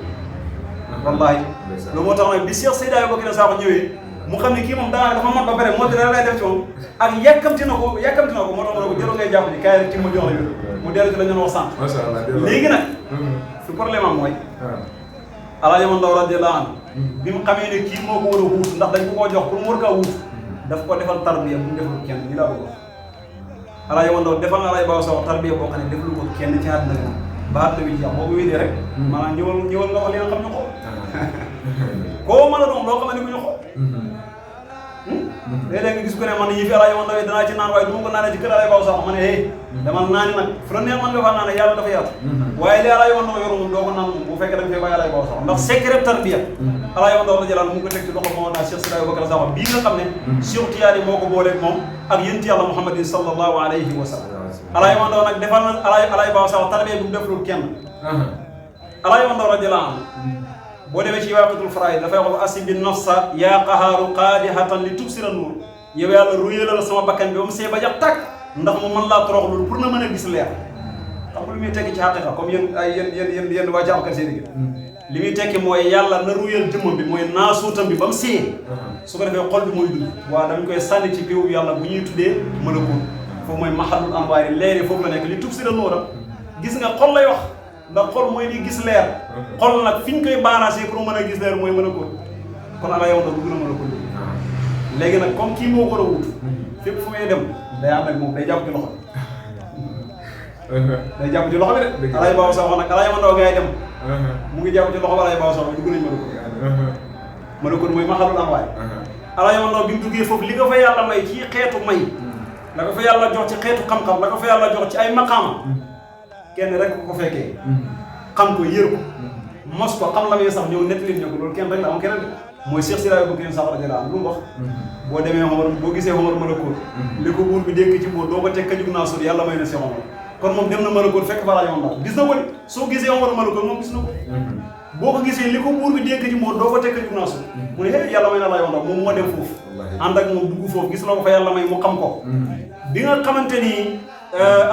wallaahi loolu moo tax nag bi Seex Seydi Abubakar Saaxo ñëwee mu xam ne kii moom daanaka dafa mot ba pare moo dina lay def ci moom ak yàkkamti na ko moo tax ma ne ko jëloon ngay jàpp ni kaay rek ci ma jox la mu dellu ci la ñu wax sànq léegi nag fi problème am mooy Alaaji Omar Ndaw radiyallaahu anhu bi mu xamee ne kii moo ko war a wuutu ndax dañ ko koo jox pour mu war kaa wuutu daf ko defal tarbiya bu mu defal kenn ni laa bëgg wax Alaaji Omar Ndaw defal na Alaaji Baaw Sax tarbiya boo xam ne defal ko kenn ci àddina bi ba àddina bi jeex boo ko wédee rek maanaam ñëwal nga wax li nga xam ñu xool koo mën a doon loo xam ne ku ñu xool léeg-léeg nga gis ko ne man yi fi Alaaji Omar Ndaw danaa ci naan waaye du ma ko naanee ci kër Alaaji Baaw Sax ma ne hey dama naani nag fu la neex man nga faa naane yàlla dafa yaatu waaye li Alaaji Omar Ndaw yoru moom doo ko naan moom bu fekkee da nga fee bàyyi Alaaji Baaw Sax ndax secret tarbiya Alaaji Omar Ndaw la jëlaat mu ngi ko teg ci loxo moo naa Seex Seydi Abubakar Saaxo bii nga xam ne Seex Tijaani moo ko booleeg moom ak yonent Yàlla Muhammadin sallallahu alayhi wa sallam Alaaji Omar Ndaw nag defal na Alaaji Baaw Sax tarbiya bu mu deflul kenn alaa yow ndaw radiyallaahu anhu boo demee ci waaqitul faraa'id dafay wax asibi nafsa yaa qahaaru qaadihatan li tubsira nuur yow yàlla ruyalal sama bakkan bi ba mu see ba jax tàkk ndax mu mën laa toroxlu pour na mën a gis leer xam nga lu muy tekki ci xaqiqa comme yéen waa jàmmkat seen gi li muy tekki mooy yàlla na ruyal jëmmam bi mooy naasuutam bi ba mu see su ko defee xol bi mooy dund waaw dañ koy sànni ci biiwu yàlla bu ñuy tuddee malakuut foofu mooy mahallul anwaari leer yi foofu la nekk li tubsira nuuram gis nga xol lay wax ndax xol mooy di gis leer xol nag fi ñu koy baaraasee pour mën a gis leer mooy malakuut kon ala yow nag dugg na malakuut léegi nag comme kii moo ko war a wut fépp fu muy dem day ànd ak moom day jàpp ci loxo day jàpp ci loxo bi de alay baaw sax wax nag alay ma ndaw ngay dem mu ngi jàpp ci loxo alay baaw sax dugg nañ malakuut mooy maxalul anwaay alay ma ndaw bi mu duggee foofu li nga fa yàlla may ci xeetu may la ko fa yàlla jox ci xeetu xam-xam la ko fa yàlla jox ci ay maqaama kenn rek ko fekkee xam ko yër ko mos ko xam la muy sax ñëw nett leen ño ko loolu kenn rek la am keneen mooy Cheikh Siraay Bakrin Sakho radiyallaahu anhu lu mu wax boo demee Omar boo gisee Omar malakoot li ko buur bi dénk ci mbóot doo ko teg ka jug naa sori yàlla may na si Omar kon moom dem na malakoot fekk fa laa yoon daal gis na ko de soo gisee Omar malakoot moom gis na ko boo ko gisee li ko buur bi dénk ci mbóot doo ko teg ka jug naa sori mu ne yàlla may na laa yoon daal moom moo dem foofu ànd ak moom dugg foofu gis na ko fa yàlla may mu xam ko bi nga xamante ni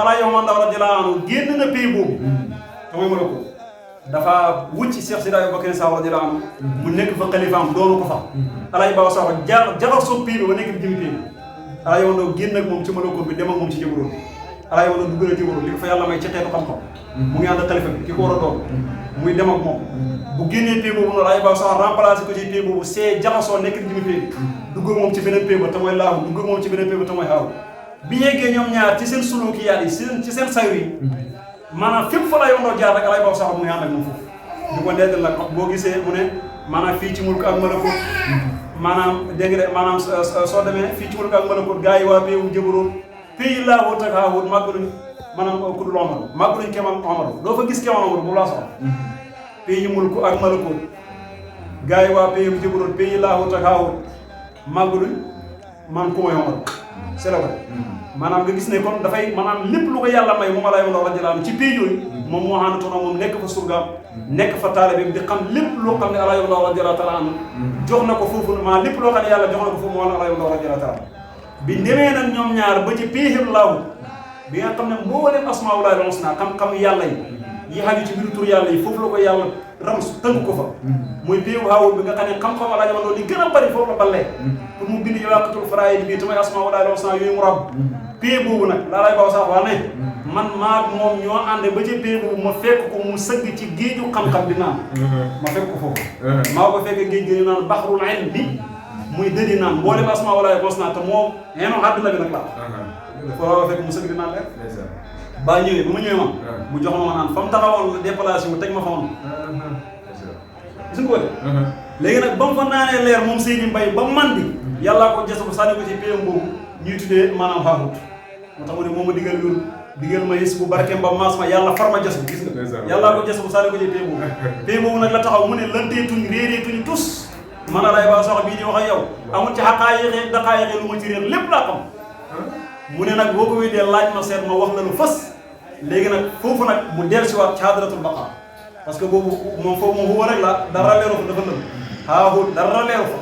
alaa yow mandaw radiyallaahu anhu génn na pays boobu te mooy malakoot dafa wucc Cheikh Siraay Bakrin Sakho radiyallaahu anhu mu nekk fa xalifaam doonu ko fa alaaji Baba Sakho jaxal soo pays bi ba nekk di jëm pays bi alaaji Mandaw génn ak moom ci malakoot bi dem ak moom ci jëbaroon bi alaaji Mandaw dugg na jëbaroon li ko fa yàlla may ci xeetu xam-xam mu ngi ànd ak xalifa bi ki ko war a doon muy dem ak moom bu génnee pays boobu noonu alaaji Baba Sakho remplacé ko ci pays boobu see jaxasoo nekk di jëm pays bi dugg ak moom ci beneen pays ba te mooy laahu dugg ak moom ci beneen pays ba te mooy xaaru bi yeggee ñoom ñaar ci seen sulukiyaat yi ci seen sayru yi maanaam fépp fa la yondoo jaar rek alaaji Baba Sakho mu ngi ànd ak moom foofu di ko neetal nag boo gisee mu ne maanaam fii ci mulk ak malakoot maanaam dégg nga de maanaam soo demee fii ci mulk ak malakoot gars yi waa péewu jëbaroon pays laa wut ak haa wut màggaluñ maanaam ku dul Omar màggaluñ keman Omar doo fa gis keman Omar bu laa soxla pays yi mulk ak malakoot gars yi waa péewu jëbaroon pays laa wut ak haa wut màggaluñ man ku may Omar c'est la ko maanaam nga gis ne kon dafay maanaam lépp lu ko yàlla may moom alaa yow ndaw radiyallaahu anhu ci pays yooyu moom moo àndatoon ak moom nekk fa surgaam nekk fa taalibeem di xam lépp loo xam ne alaa yow ndaw radiyallaahu taala anhu jox na ko foofu maanaam lépp loo xam ne yàlla jox na ko foofu moom alaa yow ndaw radiyallaahu taala bi demee nag ñoom ñaar ba ci péexib laahu bi nga xam ne mbooleem asmaa'ullaahi l-husnaa xam-xam yàlla yi xaju ci biir tur yàlla yi foofu la ko yàlla rams tënk ko fa muy péewu haawul bi nga xam ne xam-xam alaa yow li gën a bari foofu la ballee pour mu bind waaqitul faraa'id bi te mooy asmaa'ullaahi l-husnaa yooyu mu rab pée boobu nag laa lay Baba Sakho wax ne man maa moom ñoo ànd ba ci pée boobu ma fekk ko mu sëgg ci géeju xam-xam di naan ma fekk ko foofu maa ko fekk géej gi naan baxrul ilmi muy dëdi naan mboolem asmaa'ullaahi l-husnaa te moo xeeno àdduna bi nag laa foo fekk mu sëgg di naan leer baa ñëwee ba ma ñëwee man mu jox ma naan fa mu taxawoon la déplacé wu teg ma fa woon gis nga ko de léegi nag ba mu fa naanee leer moom Seydi Mbaye ba mandi yàllaa ko jës ko sànni ko ci pée boobu ñuy tuddee maanaam xaaxut moo tax mu ne moom ma digal loolu digal ma yës bu barkeem ba maas ma yàlla far ma jës bu gis nga yàllaa ko jës bu sànni ko ci pée boobu nag la taxaw mu ne lanteetuñ réereetuñ tus man alay Baba Sakho bii di wax ak yow amul ci xaqaayiqee daqaayiqee lu ma ci réer lépp laa xam mu ne nag boo ko wéydee laaj ma seet ma wax la lu fës léegi nag foofu nag mu dellusiwaat ci hadratul baqa parce que boobu moom foofu moom huwa rek la dara leeru fa dafa lëm haahut dara leeru fa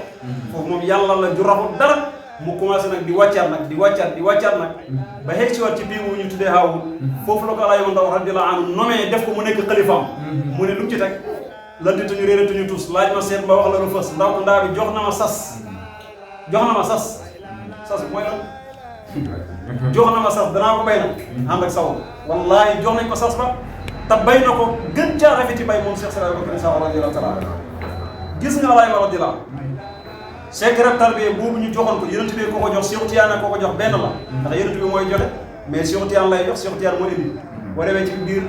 foofu moom yàlla la ju raxut dara mu commencé nag di wàccaat nag ba xëy si waat ci biir bu ñu tuddee haawut foofu la ko alaa yow ndaw radiyallaahu anhu nomee def ko mu nekk xalifaam mu ne lu mu ci teg lantituñu réeratuñu tus laaj ma seet ba wax la lu fës ndaw ndaa bi jox na ma sas mooy lan jox na ma sas danaa ko bay nag ànd ak saw wallaahi jox nañ ko sas ba te bay na ko gën caa rafeti bay moom Cheikh Siraay Bakrin Sakho radiyallaahu taala gis nga alaa yow radiyallaahu secret tarbiya boobu ñu joxoon ko yonent bi ko ko jox Cheikh Tidiane ko ko jox benn la ndax yonent bi mooy joxe mais Cheikh Tidiane lay jox Cheikh Tidiane moo indi boo demee ci biir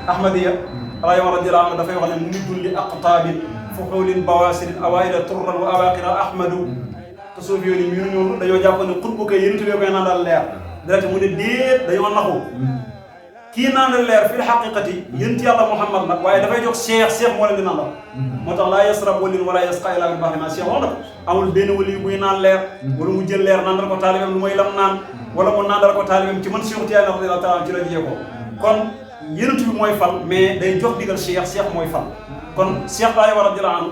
Ahmadiya alaa yow radiyallaahu anhu dafay wax ne mumiddun li aqtaabin fuxuulin bawaasirin awaa'ila turran wa awaaqira ahmadu te suuf yooyu ñu ñoom dañoo jàpp ne xutbu kay yonent bi koy naan daal leer direct mu ne déet dañoo naxu kii naan leer fil xaqiqati yonent yàlla Muhammad nag waaye dafay jox cheikh moo leen di nandal moo tax laa yasrab walin wala yasqa illa min ba'di ma cheikh wax na ko amul benn wali buy naan leer wala mu jël leer nandal ko taalibeem lu mooy lam naan wala mu nandal ko taalibeem ci man Cheikh Tidiane radiyallaahu taala ci la jiyee ko kon yonent bi mooy fal mais day jox digal cheikh mooy fal kon cheikh Baye war a radiyallahu anhu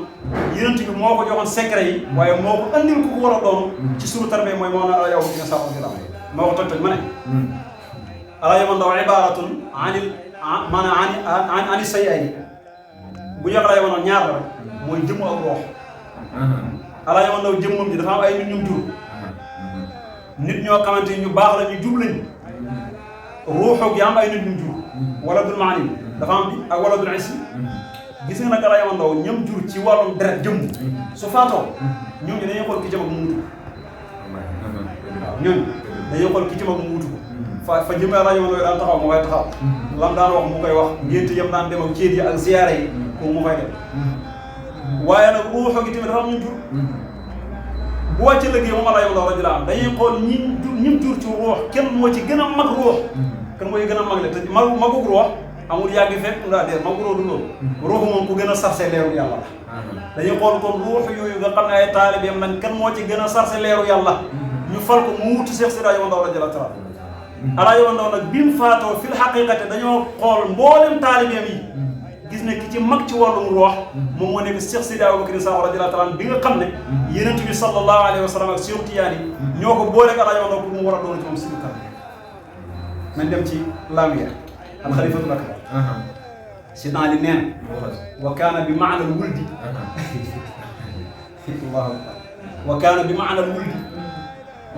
yonent bi moo ko joxoon secret yi waaye moo ko andil ku ko war a doon ci suru tarbiya mooy moo na yow dina sax radiyallahu anhu moo ko toj ma ne ala yow ndaw ibaratun anil maanaam ani say ay bu ñu wax ala yow ñaar la rek mooy jëmm ak roox ala yow ndaw jëmmam ji dafa am ay nit ñum jur nit ñoo xamante ni ñu baax la ñu jub lañu ruuxu gi am ay nit ñu jur wala dul maani dafa am bi ak wala dul ismi gis nga nag ala yow ndaw ñam jur ci wàllum deret jëmm su faatoo ñooñu dañuy xool ki jëm ak mu wutu ñooñu dañuy xool ki jëm ak mu wutu fa jëmee ala yow ndaw daan taxaw mu fay taxaw lam daan wax mu koy wax ngénte yam daan dem ak ceet yi ak ziyaare yi ko mu fay dem waaye nag ruuxu gi tamit dafa am ñu jur bu wàccee liggéey moom ala yow ndaw radiyallahu anhu dañuy xool ñim jur ci ruux kenn moo ci gën a mag ruux kan mooy gën a mag le te magug ruux amul yàgg fekk ndaa dee magug ruux du loolu ruux moom ku gën a sarse leeru yàlla la dañuy xool kon ruux yooyu nga xam ne ay taalibeem lañ kan moo ci gën a sarse leeru yàlla ñu fal ko mu wutu Cheikh Seydi Hadji Ndaw radiyallahu anhu ala yow ndaw nag bi mu faatoo fil xaqiqate dañoo xool mboolem taalibeem yi gis ne ki ci mag ci wàllum ruux moom moo nekk Cheikh Seydi Aboubacar Sakho radiyallahu anhu bi nga xam ne Yonent bi sallallahu alayhi wa sallam ak Cheikh Tidiane yi ñoo ko boole ak ala yow ndaw pour mu war a doon ci moom suñu kan nañ dem ci laamiya al xalifatul akbar si naa li neen wa kaana bi maana al wuldi allahu akbar wa kaana bi maana al wuldi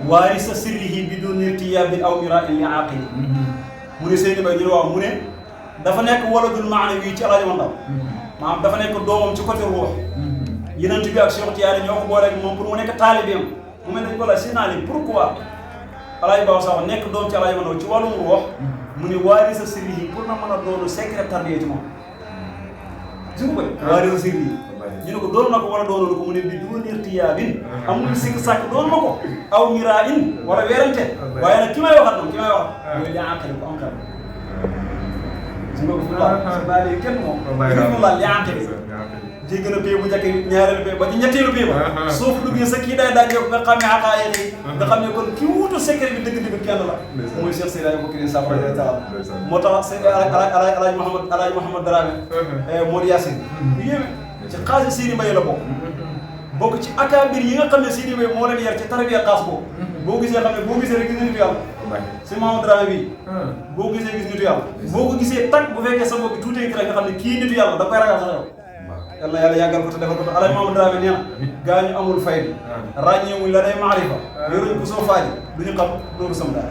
waarisa sirrihi bi dun irtiyaabin aw mira'in li aaqili mu ne Seydi Bay ñu ne waaw mu ne dafa nekk waladul maana wi ci Alaaji Ndaw maanaam dafa nekk doomam ci côté ruux Yonent bi ak Cheikh Tidiane ñoo ko boole ak moom pour mu nekk taalibeem mu mel ne ko la si naa li pourquoi Alaaji Ba Sakho nekk doom ci Alaaji Ndaw ci wàllum ruux mu ne waarisa sirrihi pour na mën a doonu secret tarbiya ci moom gis nga ko de waarisa sirrihi ñu ne ko doon na ko wala doonoon ko mu ne bi dun irtiyaabin amul sikk sàkk doon na ko aw mira'in wala weerante waaye nag ki may waxat moom mooy li ànqali ko am xel gis nga ko fu la ba léegi kenn moom fi mu laal li ànqali ji gën a pay bu njëkk ñaareelu pay ba ci ñetteelu pay ba soo fa duggee sa kii day daaj yow nga xam ne xaqaaye yi nga xam ne kon ki wuutu secret bi dëgg-dëgg kenn la mooy Cheikh Seydi Aboubacar Sakho radiyallahu anhu moo tax Alaaji Mouhamed Dramé Modou Yacine bu yéeme ci xaasi Seydi Mbaye la bokk ci akabir yi nga xam ne Seydi Mbaye moo leen yar ci tarbiya xaas boobu boo gisee xam ne boo gisee rek gis nitu yàlla si Mamadou Dramé bi boo gisee gis nitu yàlla boo ko gisee tag bu fekkee sa bopp bi tuutee ki rek nga xam ne kii nitu yàlla da koy ragal sax yow yàlla yàlla yàggal ko te defal ko te Alaaji Mamadou Dramé nee na gaa ñu amul fay bi ràññeewuñ la day maarifa yoruñ ko soo faaji du ñu xam loolu sam daal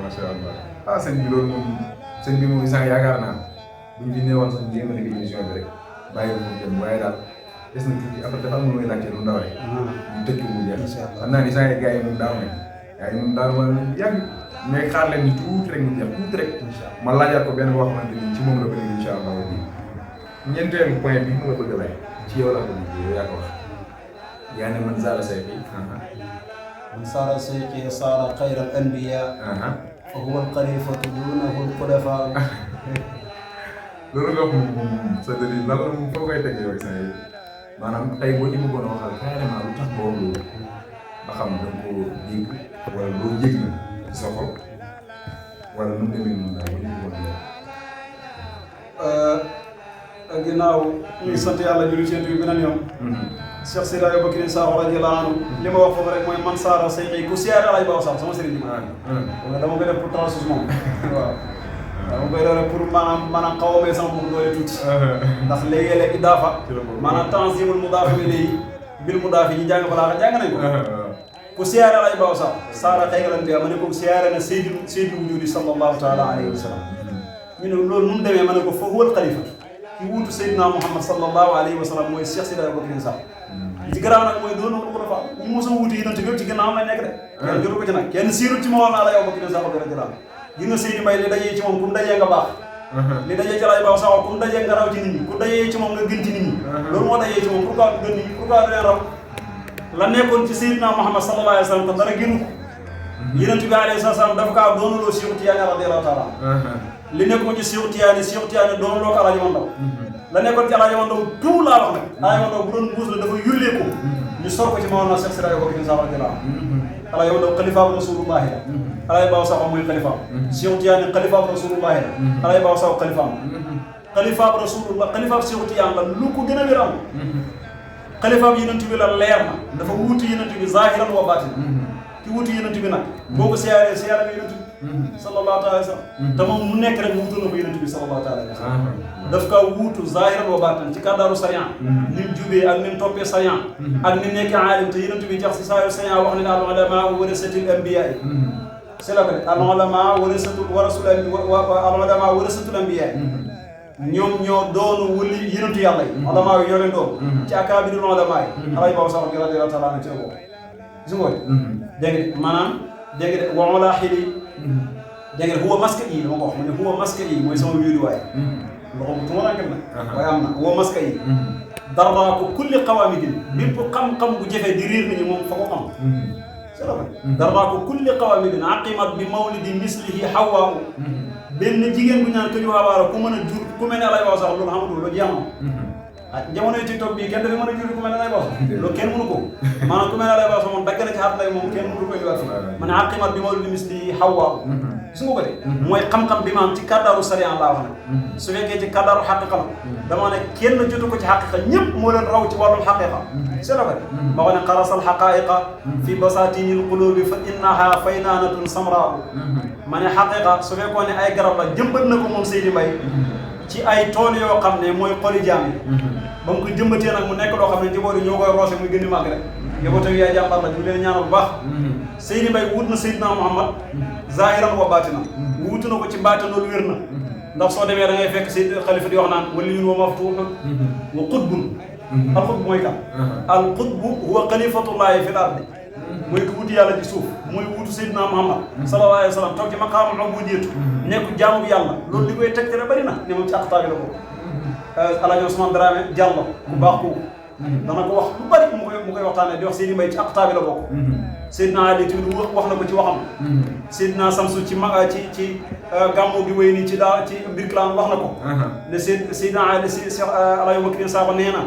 macha allah ah sëñ bi loolu moom sëñ bi moom isaan yaakaar naa buñ fi neewoon sax jéem a dégg émission bi rek bàyyi ko foofu dem waaye daal des na tuuti après dafa am lu may laajte lu ndaw rek ñu tëj ko mu jeex xam naa ni saa yi gars yi moom daaw nañ gars yi moom daal ma yàgg mais xaar leen ni tuuti rek mu jeex tuuti rek ma laajaat ko benn boo xamante ni ci moom la ko léegi incha allah rabbi ñeenteelu point bi mu la bëgg a lay ci yow la ko liggéey yow yaa ko wax yaa ne man zaara sayqi man saara sayqi saara xayra al anbiya fa huwa al xalifatu duunahu al xulafaa loolu nga xam sa dëri lan la moom foo koy teg yow sa maanaam tey boo ci bëggoon a waxal carrément lu tax boo loolu ba xam da nga koo dégg wala loo yëg na ci sa xol wala nu mu demee noonu daal ba ñu bëggoon a ginnaaw ñu ngi sant yàlla julli ci yonent bi beneen yoon Cheikh Seydi Aboubacar Sakho radiyallahu anhu li ma wax foofu rek mooy man saara sayqi ku siyaare Alaaji Ba Sakho sama sëriñ bi dama koy def pour transus moom waaw dama koy def pour maanaam xaw a may sama bopp doole tuuti ndax léegi-léeg idaafa maanaam tanzimul mudaaf ilayhi bil mudaaf yi ñu jàng balaa jàng nañ ko ku siyaare Alaaji Ba Sakho saara xayral anbiyaa ma ne ko siyaare na Seydi wujudi sallallahu taala alayhi wa sallam ñu ne loolu nu mu demee ma ne ko fa huwal xalifa ki wuutu Seydina Muhammad sallallahu alayhi wa sallam mooy Cheikh Seydi Aboubacar Sakho ci gannaaw nag mooy doon ko dafa ñu mos a wuutu yonent bi ci gannaaw lañ nekk de kenn jotu ko ci nag kenn siirut ci moom Alaaji Aboubacar Sakho bi radiyallahu anhu gis nga Seydi Mbaye li dajee ci moom ku mu dajee nga baax li dajee ci Alaaji Ba Sakho ku mu dajee nga raw ci nit ñi ku dajee ci moom nga gën ci nit ñi loolu moo dajee ci moom pourquoi du gën nit ñi pourquoi du leen raw la nekkoon ci Seydina Muhammad sallallahu alayhi wa sallam te dara génn ko yonent bi alayhi salaam dafa kaa doonuloo Cheikh Tidiane radiyallahu taala li nekkoon ci Cheikh Tidiane doonuloo ko Alaaji Ndaw la nekkoon ci Alaaji Ndaw tout laa wax nag Alaaji Ndaw bu doon mbuus la dafa yullee ko ñu sor ko ci Mawlana Cheikh Seydi Aboubacar Sakho radiyallahu anhu Alaaji Ndaw xalifa bu Rasulullahi la Alaaji Baba Sakho mooy xalifaam Cheikh Tidiane xalifaam Rasulullahi la Alaaji Baba Sakho xalifaam xalifaam Rasulullah xalifaam Cheikh Tidiane la lu ko gën a wér am xalifaam Yonent bi la leer na dafa wuutu Yonent bi zahiran wa batin ki wuutu Yonent bi nag boo ko siyaaree siyaare nga Yonent bi sallallahu alayhi wa sallam te moom mu nekk rek wuutu na ko Yonent bi sallallahu alayhi wa sallam daf kaa wuutu zahiran wa batin ci kàddaaru sariyan ni mu jubee ak ni mu toppee sariyan ak ni nekk aalim te Yonent bi jax si saayu sariyan wax ne al ulama warasatul anbiya c'est la que al ulama warasatul anbiya ñoom ñoo doonu wëli yonentu yàlla yi ulama yi ñoo leen doon ci akaabirul ulama yi Alaaji Baba Sakho bi radiyallahu ta'ala anhu ci la bokk gis nga dégg nga maanaam dégg nga wa wala xili dégg nga huwa maska yi dama ko wax ma ne huwa maska yi mooy sama wéeruwaay loxo bu tuma rankat nag waaye am na huwa maska yi dara ko kulli qawaamidin bépp xam-xam bu jëfee di riir nañu moom fa ko xam c'est la dara ko kulli qawaamidin aqimat bi mawlidi mislihi hawaa benn jigéen bu ñaan ko ñu waawaara ku mën a jur ku mel ne Alaaji Baba Sakho loolu xamatul lu jeex na jamonoy TikTok bii kenn dafa mën a jur ku mel ne Alaaji Baba Sakho loolu kenn mënu ko maanaam ku mel ne Alaaji Baba Sakho moom dagg na ci àdduna moom kenn mënu ko indiwaat fi ma ne aqimat bi mawlidi misli Hawwa gis nga ko de mooy xam-xam bi ma am ci kàddaaru sariya laa wax nag su fekkee ci kàddaaru xaqiqa la dama ne kenn jotu ko ci xaqiqa ñëpp moo leen raw ci wàllum xaqiqa c'est vrai ma wax ne xarasal xaqaiqa fi basatinil qulubi fa innaha faynaanatun samraa ma ne xaqiqa su fekkoon ne ay garab la jëmbat na ko moom Seydi Mbaye ci ay tool yoo xam ne mooy xoli jaam yi ba mu ko jëmbatee nag mu nekk loo xam ne njaboot yi ñoo koy roose muy gën di màgg rek njabootam yaay jàmbar la ñu leen ñaanal bu baax Seydi Mbaye wut na Seydina Muhammad zahiran wa batina wuutu na ko ci baatin loolu wér na ndax soo demee da ngay fekk Seydi Xalifa di wax naan waliyun wa maftuhun wa qutbun al qutb mooy kan al qutbu huwa xalifatullahi fil ardi mooy ko wuti yàlla ci suuf mooy wutu Seydina Muhammad sallallahu alayhi wa sallam toog ci maqaamul ubudiyatu nekk jaamu bi yàlla loolu li koy tegtale bari na ne moom ci aqtaabi la ko Alaaji Ousmane Dramé Diallo bu baax kooku dana ko wax lu bari mu koy waxtaanee di wax Seydi Mbaye ci aqtaabi la bokk Seydina Ali tamit wax na ko ci waxam Seydina Samsu ci gàmmu gi wéy nii ci mbir kilaan wax na ko ne Seydina Ali Cheikh Alaaji Bakrin Sakho nee na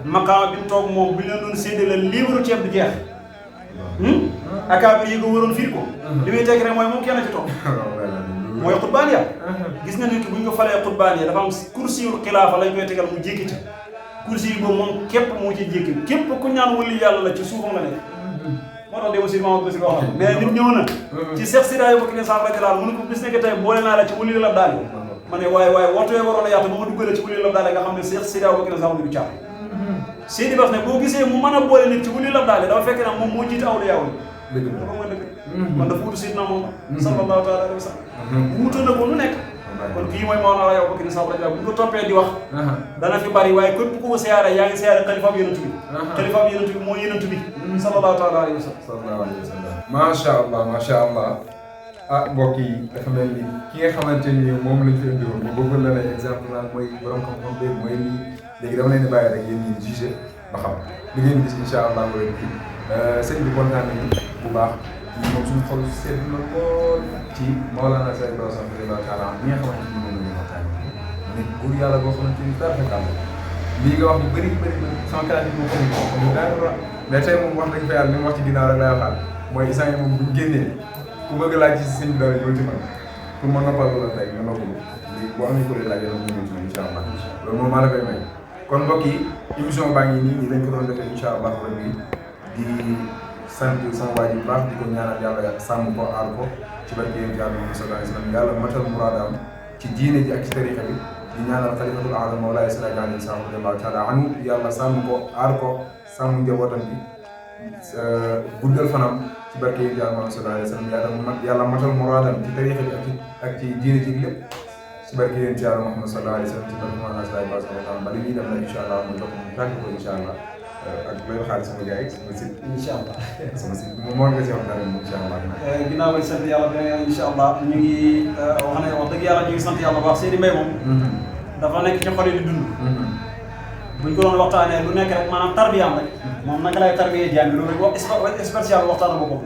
maqaama bi mu toog moom bi leen doon séddale livre ceeb du jeex akaabir yi nga waroon firi ko li muy teg rek mooy moom kenn ci toog mooy xutbaaniya gis nga nit ki bu ñu ko falee xutbaaniya dafa am kursiyul xilaafa lañ koy tegal mu jékki ci kursi yi boobu moom képp moo ci jékki képp ku ñaan wali yàlla la ci suufam la nekk moo tax déma sir Mamadou Bassir wax mais nit ñëw na ci Cheikh Sidaay bokk ne sax rek laal mu ne ko bis nekk tey boole naa la ci wali la daal ma ne waaye waxtu yee waroon a yaatu ba ma duggale ci wali la daal nga xam ne Cheikh Sidaay bokk ne sax du caab Seydi Bass ne boo gisee mu mën a boole nit ci wali la daal dafa fekk na moom moo jiite awliya yi dafa mooy dëgg kon dafa wutu Seydina Muhammad sallallahu taala alayhi wa sallam wuute na ko lu nekk kon kii mooy Mawlana yow bokk ni sax rajo bu ñu ko toppee di wax dana fi bari waaye képp ku ko siyaare yaa ngi siyaare xalifaam yonent bi xalifaam yonent bi mooy yonent bi sallallahu taala alayhi wa sallam macha allah macha allah ah mbokk yi dafa mel ni ki nga xamante ni moom lañ fi indi woon bu bëgg la ne exemple naan mooy borom xam-xam bi mooy lii léegi dama leen di bàyyi rek yéen ñi jugé ba xam li ngeen gis incha allah wala kii sëñ bi kontaan nañu bu baax moom suñu xol seet na lool ci Mawlana Cheikh Ibrahima Sakho radiyallahu taala anhu ñi nga xamante ni moom la ñu waxtaan nit góor yàlla boo xamante ni dara fekk lii nga wax ni bëri sama kalaat yi moo ko dara mais tey moom wax dëgg fa yàlla li mu wax ci ginnaaw rek lay waxaat mooy isaan yi moom bu ñu génnee ku bëgg laaj ci sëñ bi dara ñëw ci man pour ma noppal la tey nga noppalu lii boo amee ko laaj yow ñu ñëw ci man incha allah loolu moom maa la koy may kon mbokk yi émission baa ngi nii lañ ko doon defee incha allah rabbi di sant sama waa ji bu baax di ko ñaanal yàlla sàmm ko aar ko ci barke yéen yàlla Muhammad sallallahu alayhi wa sallam yàlla matal muraadaam ci diine ji ak ci tarixa bi di ñaanal xalifatul a'zam Mawlaay Seydi Aliou Sakho radiyallahu taala anhu yàlla sàmm ko aar ko sàmm njabootam bi guddal fanam ci barke yéen yàlla Muhammad sallallahu alayhi wa sallam yàlla matal muraadaam ci tarixa bi ak ci diine ji lépp ci barke yéen yàlla Muhammad sallallahu alayhi wa sallam ci barke Mawlana Seydi Aliou Sakho ba li ñuy dem nag incha allah mu jox mu tàgg ko incha allah ak looy xaar sama gars yi sama site. incha allah sama site moom moo nga si wax dara incha allah. ginnaaw bañ sant yàlla beneen incha allah ñu ngi wax ne wax dëgg yàlla ñu ngi sant yàlla bu baax Seydi Mbaye moom. dafa nekk ci xol yi di dund. buñ ko doon waxtaanee lu nekk rek maanaam tarbiyaam rek. moom naka lay tarbiyee jaam bi loolu rek wax spécial waxtaan boppam.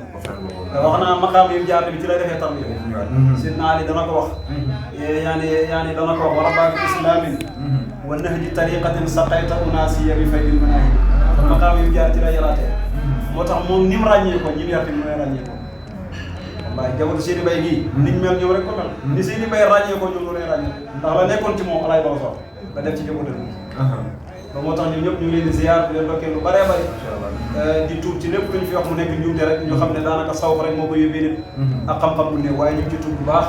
wax naa maqaam yi mu jaar bi ci lay defee tarbiya. Sidna Ali dana ko wax. yaani dana ko wax wala baatu islaamin wa nahji tariqatin saqayta unaasiya bi faydil manaahib maqaam yi mu jaar ci lay yaraatee moo tax moom ni mu ràññee ko ñi mu yar tamit mooy ràññee ko waaye jabatu Seydi Mbaye gii niñ mel ñoom rek ko mel ni Seydi Mbaye ràññee ko ñoom lu lay ràññee ndax la nekkoon ci moom alaay bala sox la def ci jabatam bi loolu moo tax ñun ñëpp ñu ngi leen di ziar di leen dokkee lu bëree bëri di tuub ci lépp lu ñu fi wax mu nekk njuumte rek ñu xam ne daanaka saw rek moo ko yóbbee nit ak xam-xam bu ne waaye ñu ngi ci tuub bu baax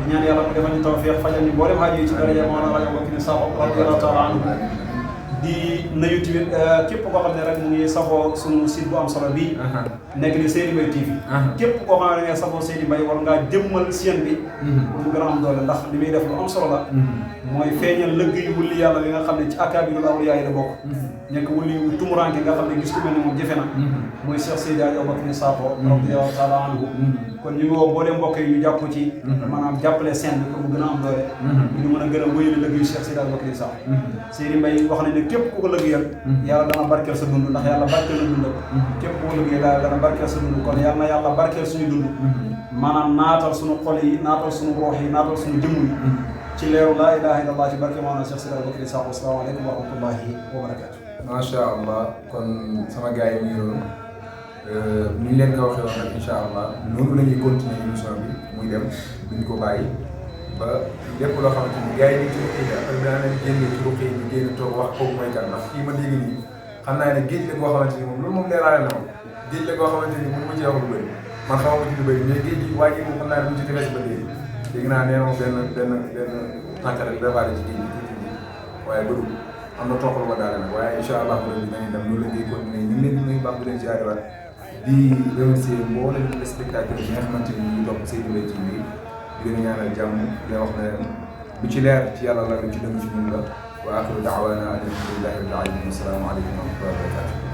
di ñaan yàlla mu defal ñu tawfiq fajal ñu mboolem xaaju yi ci daraja Mawlana rajo Bakri Sakho radiyallahu taala anhu di nuyu tamit képp koo xam ne rek mu ngi safoo suñu site bu am solo bii nekk ni Seydi Mbaye TV képp koo xam ne nga safoo Seydi Mbaye war ngaa jëmmal seen bi mu gën a am doole ndax li muy def lu am solo la mooy feeñal lëgg yu wulli yàlla li nga xam ne ci akaabirul awliyaa yi la bokk nekk wulli yu tumuranke nga xam ne gis ku mel ne moom jafe na mooy Cheikh Seydi Bakri Sakho radiyallahu taala anhu kon ñu ngi woo boo dee mbokk yi ñu jàpp ci maanaam jàppale seen bi pour mu gën a am doole ñu mën a gën a wéyale lëgg yu Cheikh Seydi Bakri Sakho Seydi Mbaye wax nañ ne képp ku ko lëggéeyal yàlla dana barkeel sa dund ndax yàlla barkeel na dundam képp ku ko lëggéeyal yàlla dana barkeel sa dund kon yàlla na yàlla barkeel suñu dund maanaam naatal suñu xol yi naatal suñu roox yi naatal suñu jëmm yi ci leeru laa ilaha illallah ci barke maanaam Cheikh Seydi Bakri Sakho asalaamaaleykum wa rahmatullahi wa barakatu macha allah kon sama gars yi ñu ni ñu leen ko waxee woon nag incha allah noonu la ñuy continuer émission bi muy dem duñ ko bàyyi ba lépp loo xamante ni gars yi ñu ci ruqi après dana leen génne ci ruqi ñu génn toog wax kooku mooy kan ndax kii ma dégg nii xam naa ne géej la goo xamante ni moom loolu moom leeraale na moom géej la goo xamante ni moom mu ci wax lu bëri man xamuma ci lu bëri mais géej gi waa ji moom xam naa ne mu ci tefes ba léegi dégg naa nee moom benn tànkare préparé ci géej gi waaye bëri am na toxal ma daal nag waaye incha allah rabbi dinañ dem loolu la ñuy continuer ñu ngi leen di nuyu baax di leen ziare waat di remercier mboolem téléspectateurs yi nga xamante ni ñu ngi topp Seydi Mbaye TV di leen ñaanal jàmm di wax ne lu ci leer ci yàlla la lu ci dëng ci ñun la wa axiru daawaana alhamdulillahi rabbil alamin assalaamu aleykum wa rahmatullahi wa barakatuh